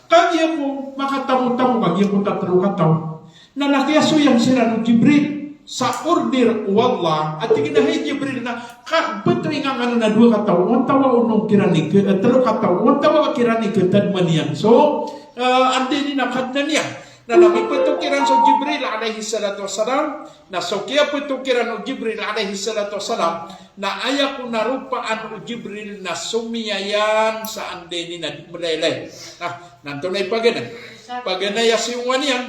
Kagiya ko makatamok-tamok a giyangkoto a tlo kataw. Na na kiyasoyan siran o Jibril sa order o Allah. A tig iyan a, hay Jibril, na ka, pthawi ngka anan a dowa kataw, ontawa o ino kiran i kha-, eh, tlo kataw, ontawa kiran i khatadman iyan so, eh, anda ini na Kadnan iyan. Na na mipthok iran so Jibril alayhis salatu wassalam, na so kiyapthok iran o Jibril alayhis salatu wassalam, na aya kon a ropaan o Jibril na somiya iyan sa anda ini na di mlaylay. Na, na antonaa i paganay? Paganay a siyongowan iyan.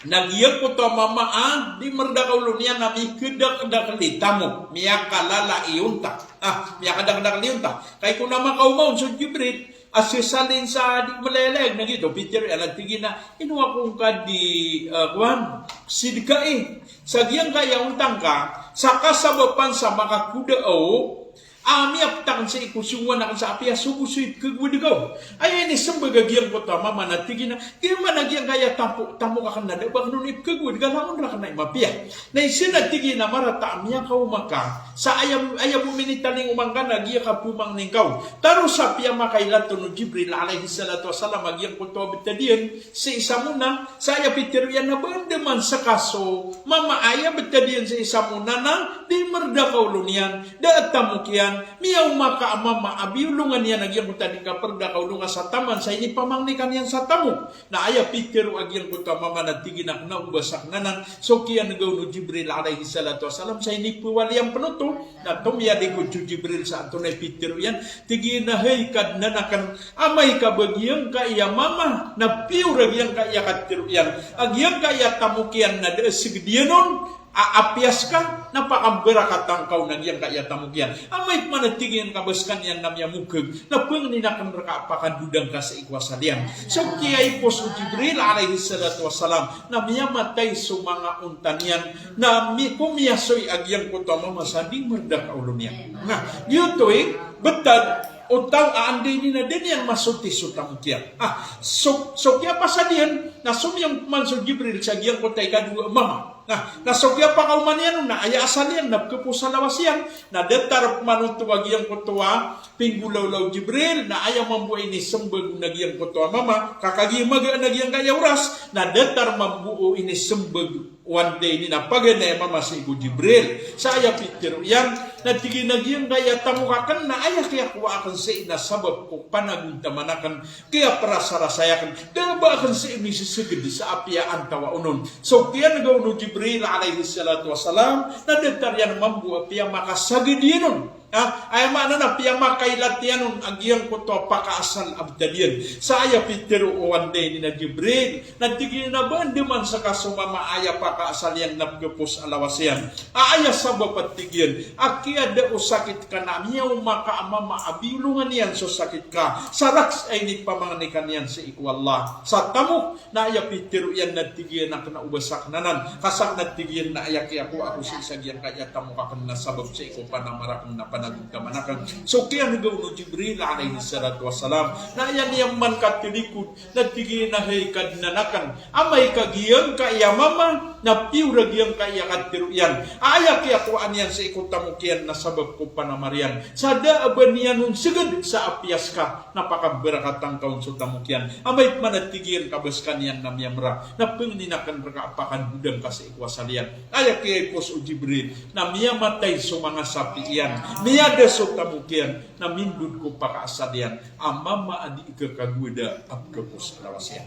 Na giyangkoto a mama a di merdaka olo niyan na mikdakdakl i tamok, miyakalala i onta. Ah, miyakadakdakl i onta. Ka iko na makaoma on so Jibril a sesalin sa di mlaylay, na giyoto pitharo iyan a tig iyan a, ino ako ngka di, eh, kowan, sidkai sa giyangkaya onta ngka, sa kasabapan sa makakoda o a miyaptang sii ko siyongowan akn sa apiya so bo so ipkhagowad ka on. Aya inismbag a giyangkoto a mama na tig iyan a, giya man a giyangkaya tamok, tamok akn na da ba akn on ipkhagowad ka, langon rakn a imapiya. Na isa na tig iyan a marata a miyakaoma ka sa aya, aya bo minitalingoma ngka na giya kapmangni ngka on. Taro sa piyamakailay on o Jibril alayhis salatu wassalam a giyangkoto a btad iyan sii sa mona, sa aya pitharo iyan na ba anda man ska so mama a aya btad iyan sii sa mona na di merdaka olo niyan, da a tamok iyan, miyaoma ka a mama a biyolongan iyan a giyangkoto a di kaperdaka olo ngka sa taman sa inipamangni ka niyan sa tamok. Na aya pitharo a giyangkoto a mama na tig iyan a kna o ba sakn anan so kiyan'ga on o Jibril alayhis salatu wassalam sa inipawaliyan pn oto. Na tomiyadi ko so Jibril sa antonaa i pitharo iyan, tig iyan a hay Kadnan akn, amay ka ba giyangkaya mama na piyor a giyangkaya katharo iyan a giyangkaya tamok iyan na da a sgd iyan on a apiya ska, na pakambarakatan ka on a giyangkaya tamok iyan. Amay pman a tig iyan ka ba skaniyan na miyamokhag, na pangnin akn rka a pakandoda ngka sii ko asal iyan. So kiyaipos o Jibril alayhis salatu wassalam na miyamatay so manga onta niyan, na mi-, komiyasoy a giyangkoto a mama sa di merdaka olo niyan. Na giyoto i btad o taw a anda ini na da niyan masoti so tamok iyan. Ah, so, so kiyapasad iyan na somiyong pman so Jibril sa giyangkoto a ikadowa a mama. Na, na so kiyapakaoma niyan on na aya asal iyan na pkhaposa lawas iyan, na datar pman oto a giyangkoto a pinggolawla o Jibril, na aya mambo a inismbag on a giyangkoto a mama, ka kagiya magaan a giyangkaya oras, na datar mambo o inismbag o anda ini na paganay a mama sii ko Jibril. Sa aya pitharo iyan, na tig iyan a giyangkaya tamok akn na aya kiyakowa akn sii na sabap ko panagontaman akn, kiyaprasarasay akn, da a ba akn sii misisgd sa apiya antawaa on. So kiyan'ga on o Jibril alayhis salatu wassalam, na datar iyan mambo a piyamakasagd iyan on. Ha? Aya maana na piyamakailat iyan on a giyangkoto a pakaasal a btad iyan. Sa aya pitharo o anda ini na Jibril, na tig iyan a ba anda man ska so mama a aya pakaasal iyan na pkhapos a lawas iyan. A aya sabap a tig iyan a kiyada o sakit ka na miyaoma ka a mama a biyolongan iyan so sakit ka sa rakhs a inipamangni ka niyan sii ko Allah sa tamok, na aya pitharo iyan na tig iyan a kna o ba sakn anan, ka sakn a tig iyan na aya kiyakowa ako sii sa giyangkaya tamok akn na sabap sii ko panamar akn na pan Nabi ka manakan. So kiyanegaw o Jibril alayhis salatu wassalam. Na aya niyan man katalikod, na tig iyan a hay Kadnan aken, amay ka giyangkaya mama na piyor a giyangkaya katero iyan a aya kiyakowaan iyan sii ko tamok iyan na sabap ko panamar iyan. Sa da a ba niyan on seged sa apiya seka na pakabarakatan ka on so tamok iyan. Amay pman a tig iyan ka ba sekaniyan na miyamera, na pangnin aken reka a pakandodan ka sii ko asal iyan. Aya kiyaipos o Jibril na miyamatay so manga sapi iyan, miyada so tamok iyan, na mindod ko pakaasal iyan a mama a di kekagowada a pekapos a lawas iyan.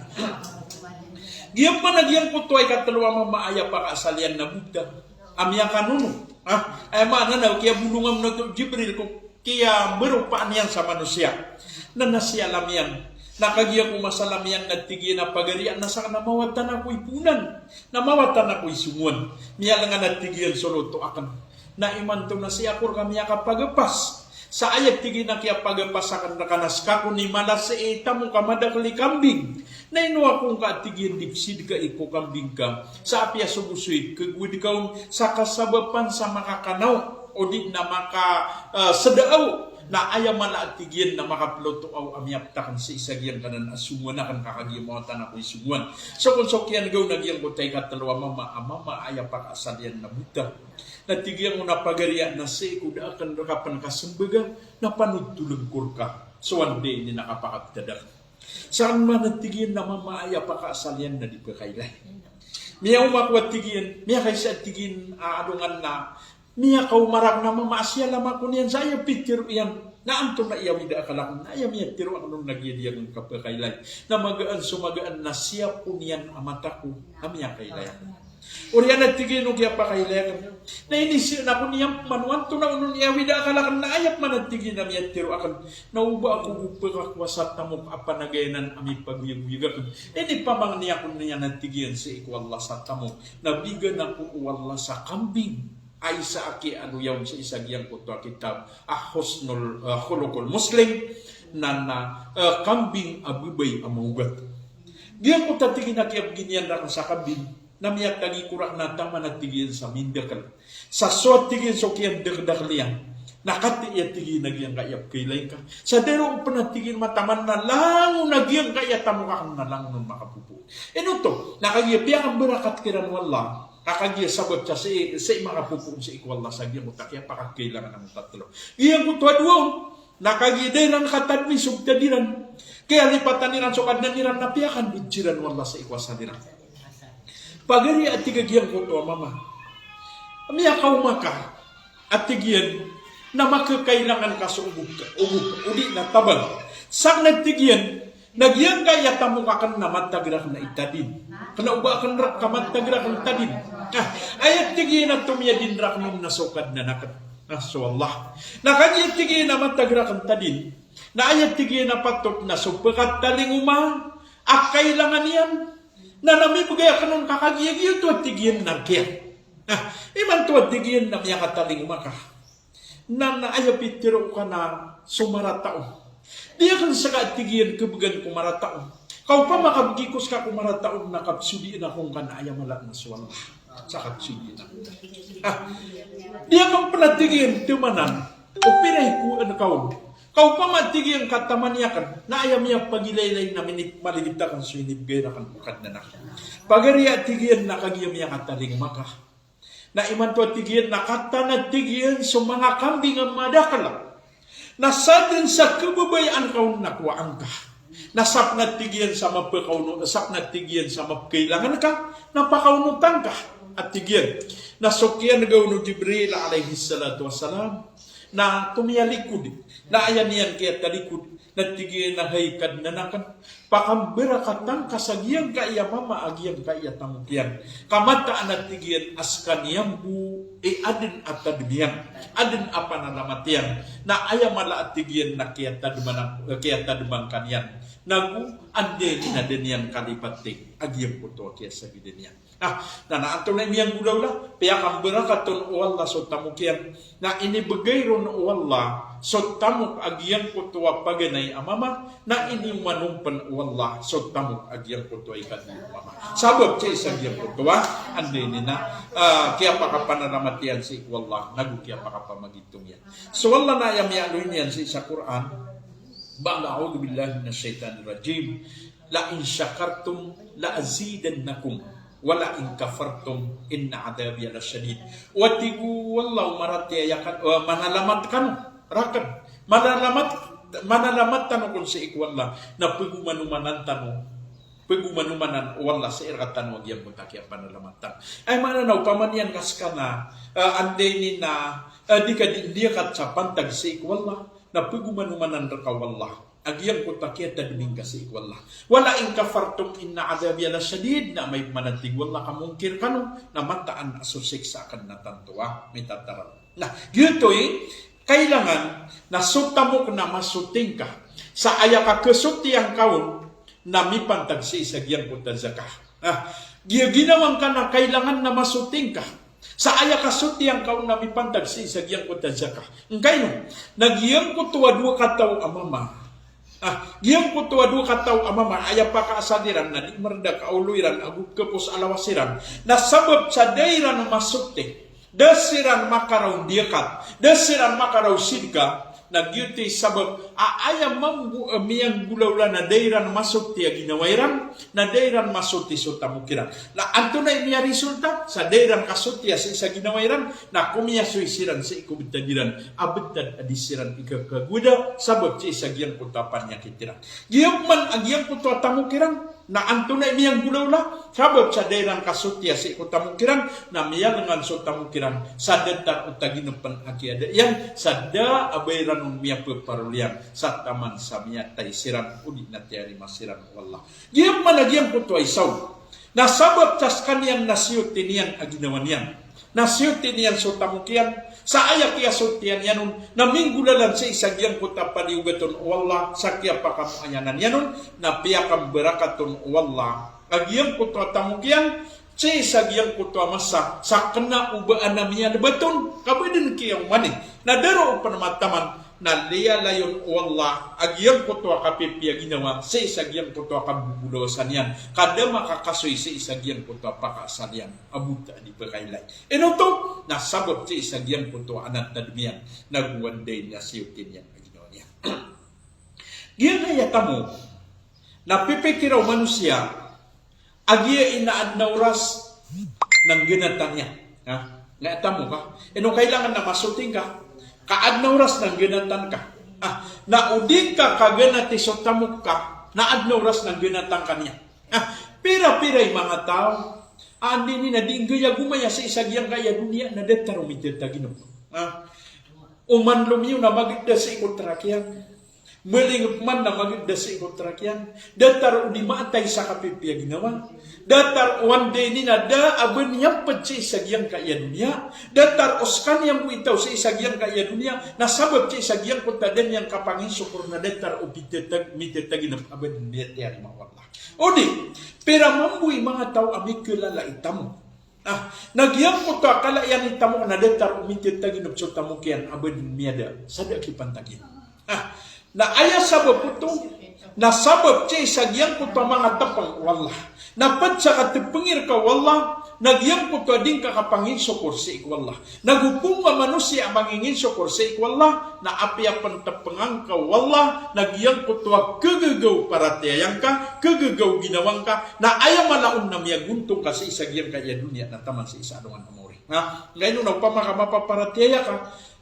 Giyangkoto a giyangkoto a ikatelo a mama a aya pakaasal iyan na bota a miyakanono. Ah, aya maana na kiyabolongan oto o Jibril ko kiyabaropaan iyan sa manosiya. Na nasiyalami iyan. Na kagiya ko masalami iyan na tig iyan a pagari, na saken na mawatan ako i ponan, na mawatan ako i songowan. Miyalengan a tig iyan so loto aken. Na imanto na sii ako reka miyakapagapas. Sa aya tig iyan a kiyapagapas aken reka na seka kon i mala sii tamok a madakel i kambing. Na ino ako ngka a tig iyan di pesidka i ko kambing ka. Sa apiya so bo so ikegowad ka on sa kasabapan sa makakanaw odi na maka, eh, sedaaw. Na aya mala a tig iyan na makapeloto aw a miyaptaken sii sa giyangkanan a songowan aken ka kagiya mawatan ako i songowan. So kon so kiyanegaw na giyangkoto a ikatelo a mama, a mama a aya pakaasal iyan na bota. Na tig iyan on a pagari, na sii ko da aken reka pen kasembaga, na panotoleng ko reka so anda ini na kapakaptad aken. Saken man a tig iyan na mama a aya pakaasal iyan na di pekailay. Miyaoma ako a tig iyan, miyakaisa a tig iyan a alongan na miyakaoma raken a mama a siyalam ako niyan sa aya pitero iyan. Na antonaa i awida a akal aken, na aya miyatero aken on na giya di aken kapekailay. Na magaan so magaan na siyapon iyan a mata ko a miyakailay aken. Oriyan a tig iyan o kiyapakailay aken, na inisii aken iyan pman o antonaa on i awida a akal aken, na aya pman a tig iyan a miyatero aken na o ba ako bo pekakowa sa tamok a panagayanan a mipagoyagoyag aken. Inipamangni ako niyan a tig iyan sii ko Allah sa tamok, na bigan ako o Allah sa kambing a isa a kiyaaloya on sii sa giyangkoto a kitab a Husnul, eh, Khuluqul Muslim, na, na, eh, kambing a babay a maogat. Giyangkoto a tig iyan a kiyabegi niyan raken sa kambing, na miyatagi ko raken a taman a tig iyan sa mindakel. Sa so a tig iyan so kiyandakdakel iyan na katii a tig iyan a giyangkaya pekailay ka. Sa da roo pen a tig iyan mataman na langon a giyangkaya tamok aken na langon on makapopo. Ino oto, na kagiya piyakambarakat kiran o Allah, ka kagiya sabap sa sii, sii makapopo on sii ko Allah sa giyangkoto a kiyapakakailangan a tatelo. Giyangkoto a dowa on, na kagiya da iran katadmi so btad iran, kiyalipatan iran so Kadnan iran na piyakandod siran o Allah sii ko asal iran. Pagari, a tig a giyangkoto a mama, miyakaoma ka a tig iyan na makakailangan ka so ogop, ogop, odi na tabang. Saken a tig iyan na giyangkaya tamok aken na matag raken i tadin. Kena o ba aken rek ka matag raken tadin. Ah, aya tig iyan a tomiyadin raken on na so Kadnan aken, na so Allah. Na kagiya tig iyan a matag raken tadin, na aya tig iyan a patot na so pekatalingoma a kailangan iyan. Na, na mibegay aken on ka kagiya giyoto a tig iyan na rek iyan. Na imanto a tig iyan na miyakatalingoma ka. Na, na aya pitero ka na so marata on, di aken seka a tig iyan kebegan ko marata on. Ka opama ka begi ko seka ko marata on na kapesodien ako ngka na aya mala na so Allah sa kapesodien ako. Ah, di aken pen a tig iyan temanan o pira i kowaan ka on. Ka opama a tig iyan katamani aken na aya miyapagilaylay na mini, malilibet aken so inibegay raken o Kadnan aken. Pagari, a tig iyan, na kagiya miyakatalingoma ka. Na imanto a tig iyan na kataan a tig iyan so manga kambing a madakel. Na saden sa kebabayaan ka on na kowaan ka. Na sapen a tig iyan sa mapekaono, sapen a tig iyan sa mapekailangan ka, na pakaonotan ka a tig iyan. Na so kiyanegaw o Jibril alayhis salatu wassalam na tomiyalikod. Na aya niyan kiyatalikod na tig iyan a hay Kadnan aken, pakambarakatan ka sa giyangkaya mama a giyangkaya tamok iyan. Ka mataan a tig iyan a sekaniyan bo i aden a tadem iyan, aden a panalamat iyan. Na aya mala a tig iyan na kiyatademan, kiyatademan ka niyan. Nago anda i na da niyan kalipati a giyangkoto a kiyasageden iyan. Ah, na, na antonaa i miyanggolawla, piyakambarakatan o Allah so tamok iyan. Na inibegay ron o Allah so tamok a giyangkoto a paganay a mama, na iniyoman on pen o Allah so tamok a giyangkoto a ikatlo a mama. Sabap sii sa giyangkoto a, anda ini na, ah, kiyapakapanalamat iyan sii ko Allah, nago kiyapakapamagitong iyan. So Allah na aya miyaaloy niyan sii sa Qur'an, ba'da a'udhu billahi minash shaitanir rajim, "La in shakartum la azidannakum, wa la in kafartum inna adhabi lashadid." Wa tig o Allah o maratiyaya kano, eh, manalamat kano, raken. Manalamat, manalamat tano kon sii ko Allah, na pegomanomanan tano, pegomanomanan o Allah sii rektano a giyangkoto a kiyapanalamatan. Aya maana na opama niyan ka sekana, eh, anda ini na, eh, di ka di, di ka sa pantag sii ko Allah, na pegomanomanan reka o Allah a giyangkoto a kiyatadmi ngka sii ko Allah. "Wa la in kafartum inna adhabi lashadid," na amay pman a tig o Allah ka mongkir kano, na mataan a so siksa aken na tanto a mitataral. Na giyoto i kailangan na so tamok na masoting ka sa aya kakesotiyan ka on na mipantag sii sa giyangkoto a zakah. Ah, giya ginawa ngka na kailangan na masoting ka sa aya kasotiyan ka on na mipantag sii sa giyangkoto a zakah. Ngkaino? Na giyangkoto a dowa kataw a mama. Ah, giyangkoto a dowa kataw a mama, aya pakaasad iran na di mereda ka olo iran ago kepos a lawas iran. Na sabap sa da iran masoti, da siran makaraw ndiyakat, da siran makaraw sidka, na giyoto i sabap a aya mambo a miyanggolawla na da iran masoti a ginawa iran, na da iran masoti so tamok iran. Na antonaa i miyaresulta? Sa da iran kasotiya sii sa ginawa iran, na komiyasoy siran sii ko betad iran a betad a di siran ikakagowada, sabap sii sa giyangkoto a paniyakit iran. Giya pman a giyangkoto a tamok iran, na antonaa i miyanggolawla? Sabap sa da iran kasotiya sii ko tamok iran, na miyalengan so tamok iran sa datar o taginepen a kiyada iyan, sa da a ba iran on miyapeparoli iyan, sa taman sa miyatay siran, odi na tiyarima siran o Allah. Giya pman a giyangkoto a isaw, na sabap sa sekaniyan na siyoti niyan a ginawa niyan, na siyoti niyan so tamok iyan, sa aya kiyasotiya niyan on, na minggolalan sii sa giyangkoto a paliyogat on o Allah, sa kiyapakamoayanan iyan on, na piyakambarakat on o Allah a giyangkoto a tamok iyan, sii sa giyangkoto a masa, sa kena o ba a na miyalebat on, ka ba den kiyaomani. Na da roo pen mataman, na liyalayon o Allah a giyangkoto a kapipiya ginawa sii sa giyangkoto a kabobolawasan iyan, ka da makakasoy sii sa giyangkoto a pakaasal iyan a bota a di pekailay. Ino oto? Na sabap sii sa giyangkoto a anad tadmi iyan, na gowanda ini a siyoti niyan a ginawa niyan. Giyangkaya tamok, na pipikira o manosiya a giya i na aden a oras na nggenatan iyan. Ha? Nga tamok ka. Ino kailangan na masoting ka, ka aden a oras na nggenatan ka. Ah, na o di ngka kaganati so tamok ka, na aden a oras na nggenatan ka niyan. Ah, pira-pira i manga taw a anda ini na di nggaya gomaya sii sa giyangkaya doniya na datar o mitataginep. Ah, oman lomiyo na mageda sii ko trak iyan. Malingep man na mageda sii ko trak iyan. Datar o di maatay sa kapipiya ginawa. Datar o anda ini na da a ba niyan ped sii sa giyangkaya doniya. Datar o sekaniyan bo i taw sii sa giyangkaya doniya na sabap sii sa giyangkoto a da niyan kapanginsokor na datar o pitetag, mitetaginep a ba den miyatiyarima o Allah. Odi, pira mambo i manga taw a mikelala i tamok. Ah, na giyangkoto a kala iyan i tamok na datar o mitetaginep so tamok iyan a ba den miyada sa da kipantag iyan. Ah, na aya sabap oto, na sabap sii sa giyangkoto a manga tepeng o Allah. Na ped sa katepeng i reka o Allah, na giyangkoto a di ngka kapanginsokor sii ko Allah. Na go phoon ka manosiya a manginginsokor sii ko Allah, na apiya pen tepengan ka o Allah, na giyangkoto a kegagaw paratiyaya ngka, kegagaw ginawa ngka, na aya mala on na miyagontong ka sii sa giyangkaya doniya na taman sii sa alongan a maori. Na, ngkaino na opama ka mapaparatiyaya ka,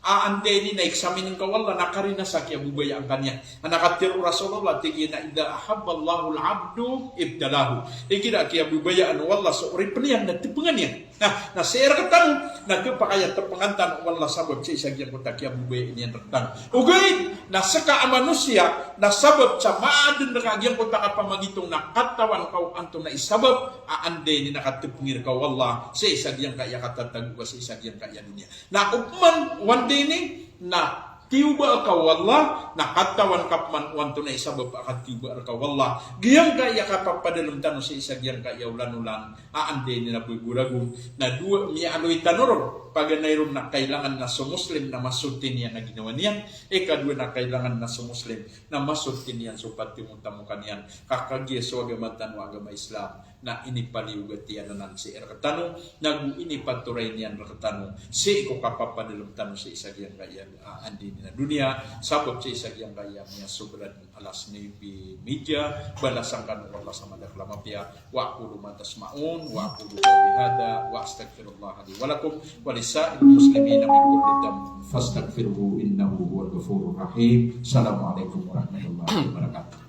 a, anda ini na eksaminen ka o Allah, na karina sa kiyababayaan ka niyan. Na katharo o Rasulullah, tig iyan a, "Idha ahabballahu al-abdu ibtalahu." Igira kiyababayaan o Allah so oripen iyan na tepengan iyan. Na, na sii rektano, na kepakay a tepengan tano o Allah sabap sii sa giyangkoto a kiyababayai niyan rektano. Ogaid na seka a manosiya, na sabap sa maaden reka a giyangkoto a kapamagitong na katawan ka o antonaa i sabap a anda ini na katepeng i reka o Allah sii sa giyangkaya katatago ka sii sa giyangkaya doniya. Na opama o anda ini na tiyoba ka o Allah, na katawan ka pman o antonaa i sabap a katiyoba reka o Allah. Giyangkaya kapapadalem tano sii sa giyangkaya olan-olan a anda ini na begoragon, na dowa miyaaloy tano ron. Paganay ron na kailangan na so Muslim na masoti niyan a ginawa niyan. Ikadowa na kailangan na so Muslim na masoti niyan so pantimotamoka niyan. Ka kagiya so agama tano a agama Islam na inipaliyogat iyan anan sii rktano, nago inipatoray niyan rktano sii ko kapapadalm tano sii sa giyangkaya a andini a doniya, sabap sii sa giyangkaya a miyasobra a last name bi media, balasan kano o Allah sa madakl a mapiya. Wa aqulu ma tasma'un, wa aqulu qawli hadha, wa astaghfirullaha li wa lakum, wa lisa'iril muslimina min kulli dhanb, fastaghfiruhu innahu huwal ghafurur rahim. Assalamu alaikum warahmatullahi wabarakatuh.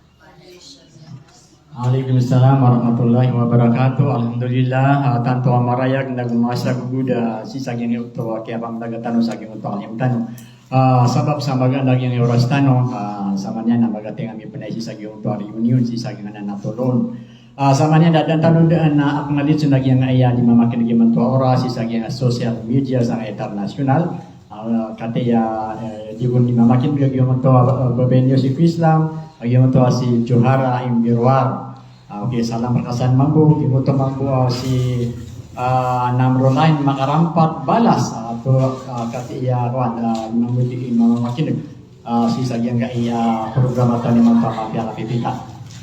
Alaikum salam warahmatullahi wabarakatuh. Alhamdulillah, ah, tanto a marayag na gomasa gogoda sii sa giyangkoto a kiyapamdaga tano sa giyangkoto a alim tano. Ah, sabap sa magaan a giyangkai a oras tano, ah, samanaya na magating ami pn sii sa giyangkoto a reunion sii sa giyangkanan a tolon. Ah, samanaya na da tano dn a acknowledge na giyangkaya di mamakin'g imanto a oras sii sa giyangkai a social media sangkai international. Ah, katii a, eh, di kon di mamakin'g a giyangkoto a, eh, babay niyo sii ko Islam, a giyangkoto a si Johara Imbiruar. Ah, okay, salam rka san mambo, giyangkoto mambo, ah, si, ah, Namroline Makarampat Balas, ah, to, ah, katii a, kowan, ah, mambo di mamakin'g, ah, sii sa giyangkaya, ah, programa tano imanto a Mapiya a Kapipita.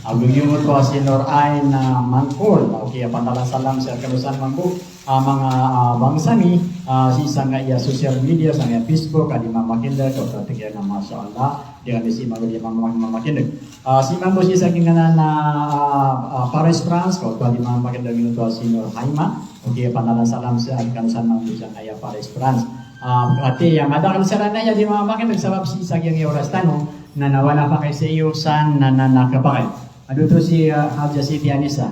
Ah, giyangkoto a si Norain, ah, Mangkol, ah, okay, a pantag a salam sii rkano san mambo, ah, manga, ah, bangsa mi, ah, sii sangkaya social media, sangkaya Facebook, a di mamakin'g, katii a, masha Allah, di kami sii mambo di mama-, mamakin'g. Ah, sii mambo sii sa giyangkanan a, ah, ah, Paris, France, ko a di mamakin'g giyangkoto a si Norhaima. Okay, pantag a salam sii rkano san mambo sangkaya Paris, France. Ah, katii a madakl siran aya di mamakin'g sabap sii sa giyangkai a oras tano, na nawana pakay sii iyo san na, na, na kapakay. Ado oto si, ah, Hajah Siti Anisa.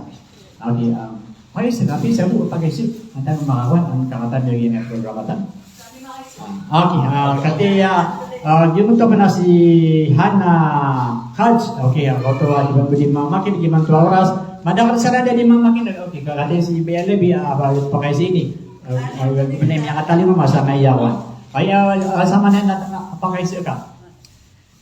Okay, um, pakay sii, kapiya sii bo, pakay sii. Antaa makawan, an kakatan giyangkai a program tano. Ah, okay, ah, katii a, ah, giyangkoto pn a si Hana Haj. Okay, ah, oto a di ba di mamakin'g imanto a oras. Madakl siran a di mamakin'g. Okay, katii si Bea Levi, ah, ba, pakay sii ini. Ah, ah, pn a miyakatalingoma sa miyakawan. Kaya, ah, samanaya na, na, pakay sii ka.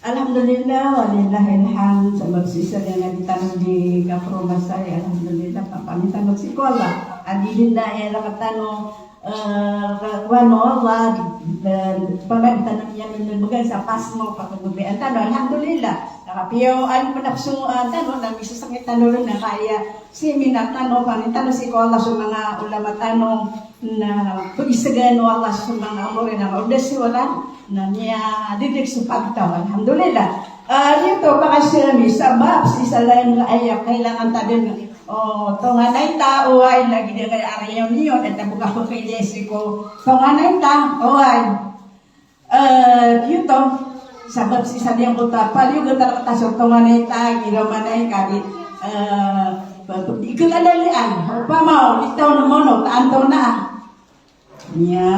Alhamdulillah, walillahil hamd, sabap sii sa giyangkai a di tano di kapromasay, alhamdulillah, papamintaan tano sii ko Allah. A di dn aya rktano, eh, ka-, kowan o Allah, eh, pamadi tano niyan inibgay sa pasmo, pakagobayaan tano, alhamdulillah. Na kapiya o an pnapsong, eh, tano, na misasakit tano ron, na kaya seminar tano, pamintaan tano sii ko Allah so manga ulama tano, na pgisagaan o Allah so manga omor iyan a maoda sii wala, na miyadidg so pagtaw, alhamdulillah. Ah, giyoto, pakasii ami sabap sii sa giyangkaya kailangan ta dn, o, tonganay ta, oway, lagid a giyangkaya a reunion, aya ta bo kapakailay sii ko tonganay ta, oway. Eh, giyoto, sabap sii sa giyangkoto a paliyogat rkta so tonganay ta, giromanay ka di, eh, ba-, di khalalaian, opama o, di taw na mono, ta antonaa. Nya,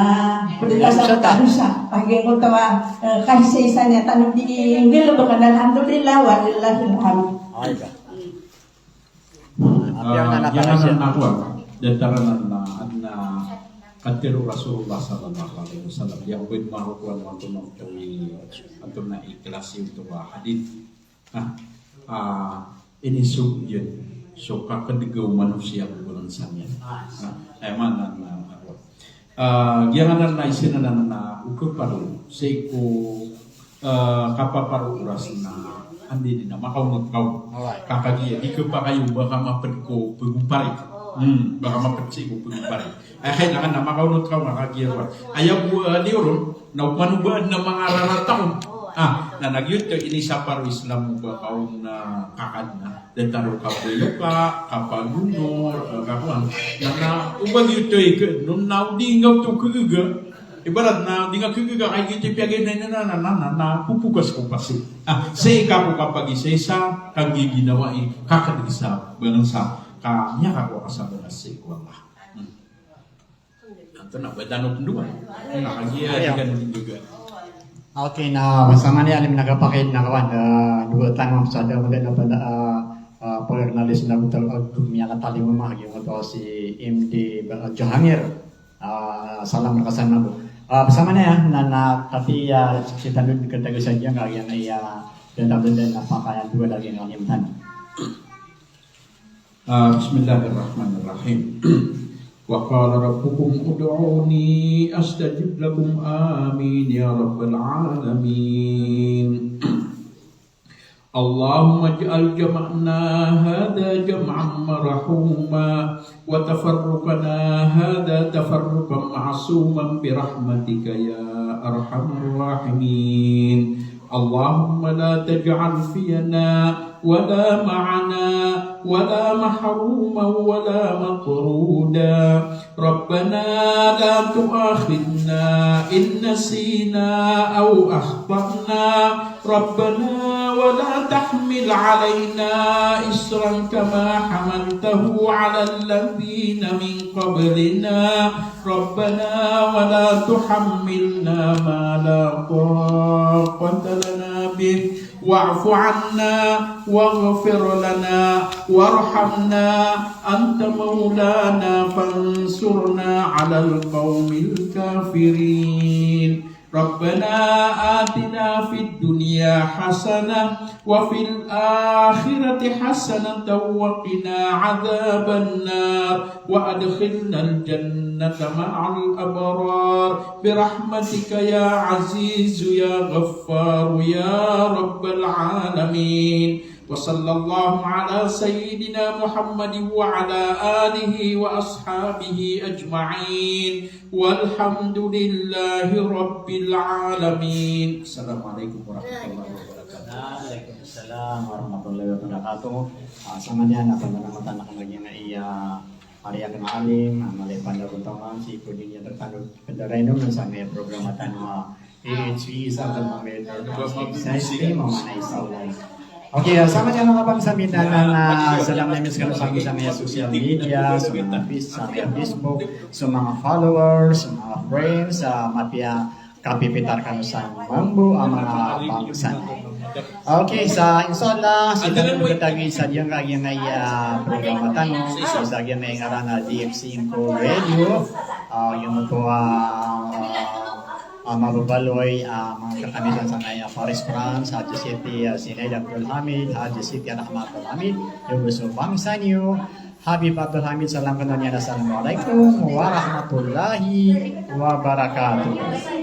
pd ka sa dosa. Pagiyangkoto a, eh, kaisaisan iyan tano di nggalbkn, alhamdulillah, walillahil hamd. Ay, ba. Ah, giyanan na kowan, datar anan na, adn a katharo o Rasulullah sallallahu alaihi wasallam, di ako pwede marokowan o antonaa i, antonaa i klasi oto a hadith. Ah, ah, inisogo iyan so kakadg o manosiya ko bangsa niyan. Ah, aya maana na, na, na, Ah, giyanan na isa anan na okaparo sii ko, ah, kapaparo oras na anda ini na makaonot ka on. Alright. Ka kagiya di khapakay o ba ka mapd ko pagompari. Hmm, ba ka mapd sii ko pagompari. Aya kailangan na makaonot ka on, ka kagiya ko. Aya bo, ah, di oron, na opama o ba adn a manga rarata on. Ah, na giyoto inisapar o Islam o ba ka on, ah, kakadna. Datar o kapayoka, kapagonor, eh, kakowan. Na, na, o ba giyoto i ke-, no, na o di nga oto khagaga. Ibarat na o di nga khagaga, ka giyoto i piyagaynay na, na, na, na, na, na, popokas ko pasi. Ah, sii ka ko kapagisaisa, kagiya ginawa i, kakadg sa bangsa, ka miyakakowa ka sa bangsa sii ko Allah. Hmm. Antonaa ba tano pndowa? Na kagiya di kano pndowa. Okay, na basta man iyan, alim na kapakay na kowan, eh, dowa tano sa da, da, da, da, eh, eh, paganalis na oto, eh, miyakatalingoma, giyoto si M D, eh, Johangir. Eh, salam rka san mambo. Eh, basta man iyan, na, na, katii a, sii tano di katagasan iyan, kagiya na iya, da, da, da, da, na pakay a dowa lagid a alim tano. Ah, bismillahirrahmanirrahim. وقال ربكم ادعوني أستجب لكم. آمين يا رب العالمين. اللهم اجعل جمعنا هذا جمعا مرحوما، وتفرقنا هذا تفرقا معصوما برحمتك يا أرحم الراحمين. اللهم لا تجعل فينا ولا معنا ولا محروما ولا مطرودا. ربنا لا تؤاخذنا إن نسينا أو أخطأنا. ربنا ولا تحمل علينا إصرا كما حملته على الذين من قبلنا. ربنا ولا تحملنا ما لا طاقة لنا به. واعف عنا واغفر لنا وارحمنا أنت مولانا فانصرنا على القوم الكافرين. ربنا آتنا في الدنيا حسنة وفي الآخرة حسنة وقنا عذاب النار. وأدخلنا الجنة مع الأبرار برحمتك يا عزيز يا غفار يا رب العالمين. وصلى الله على سيدنا محمد وعلى آله وأصحابه أجمعين. والحمد لله رب العالمين. السلام عليكم ورحمة الله وبركاته. Waalaikumsalam warahmatullahi wabarakatuh. Ah, sa manga na panda na mata na kamagian na iya Ari akn a alim, a mala i panda ko taman, sii ko di niyan rktano pndarainom sa manga programa tano a P H P, sa manga, sa manga isa a live. Okay, ah, sa manga kabangsa mi na, na, na, salam na miss kano sa manga social media, sa manga Face-, sa manga Facebook, sa manga followers, sa manga friends, sa mapiya kapipitar kano sa mambo a manga bangsa. Okay, sa insha Allah, sii tano pkhatagoi sa giyangkaya a programa tano, sa giyangkaya a ngaran a D F C Info Radio, ah, giyoto a, ah, mababaloy a manga kakamitan sa ngaya Paris, France, Haji Siti, ah, Sinaid Abdul Hamid, Haji Siti Rahmatul Hamid, giyoto so bangsa niyo, Habib Abdul Hamid, salam kano niyan, assalamualaikum warahmatullahi wabarakatuh.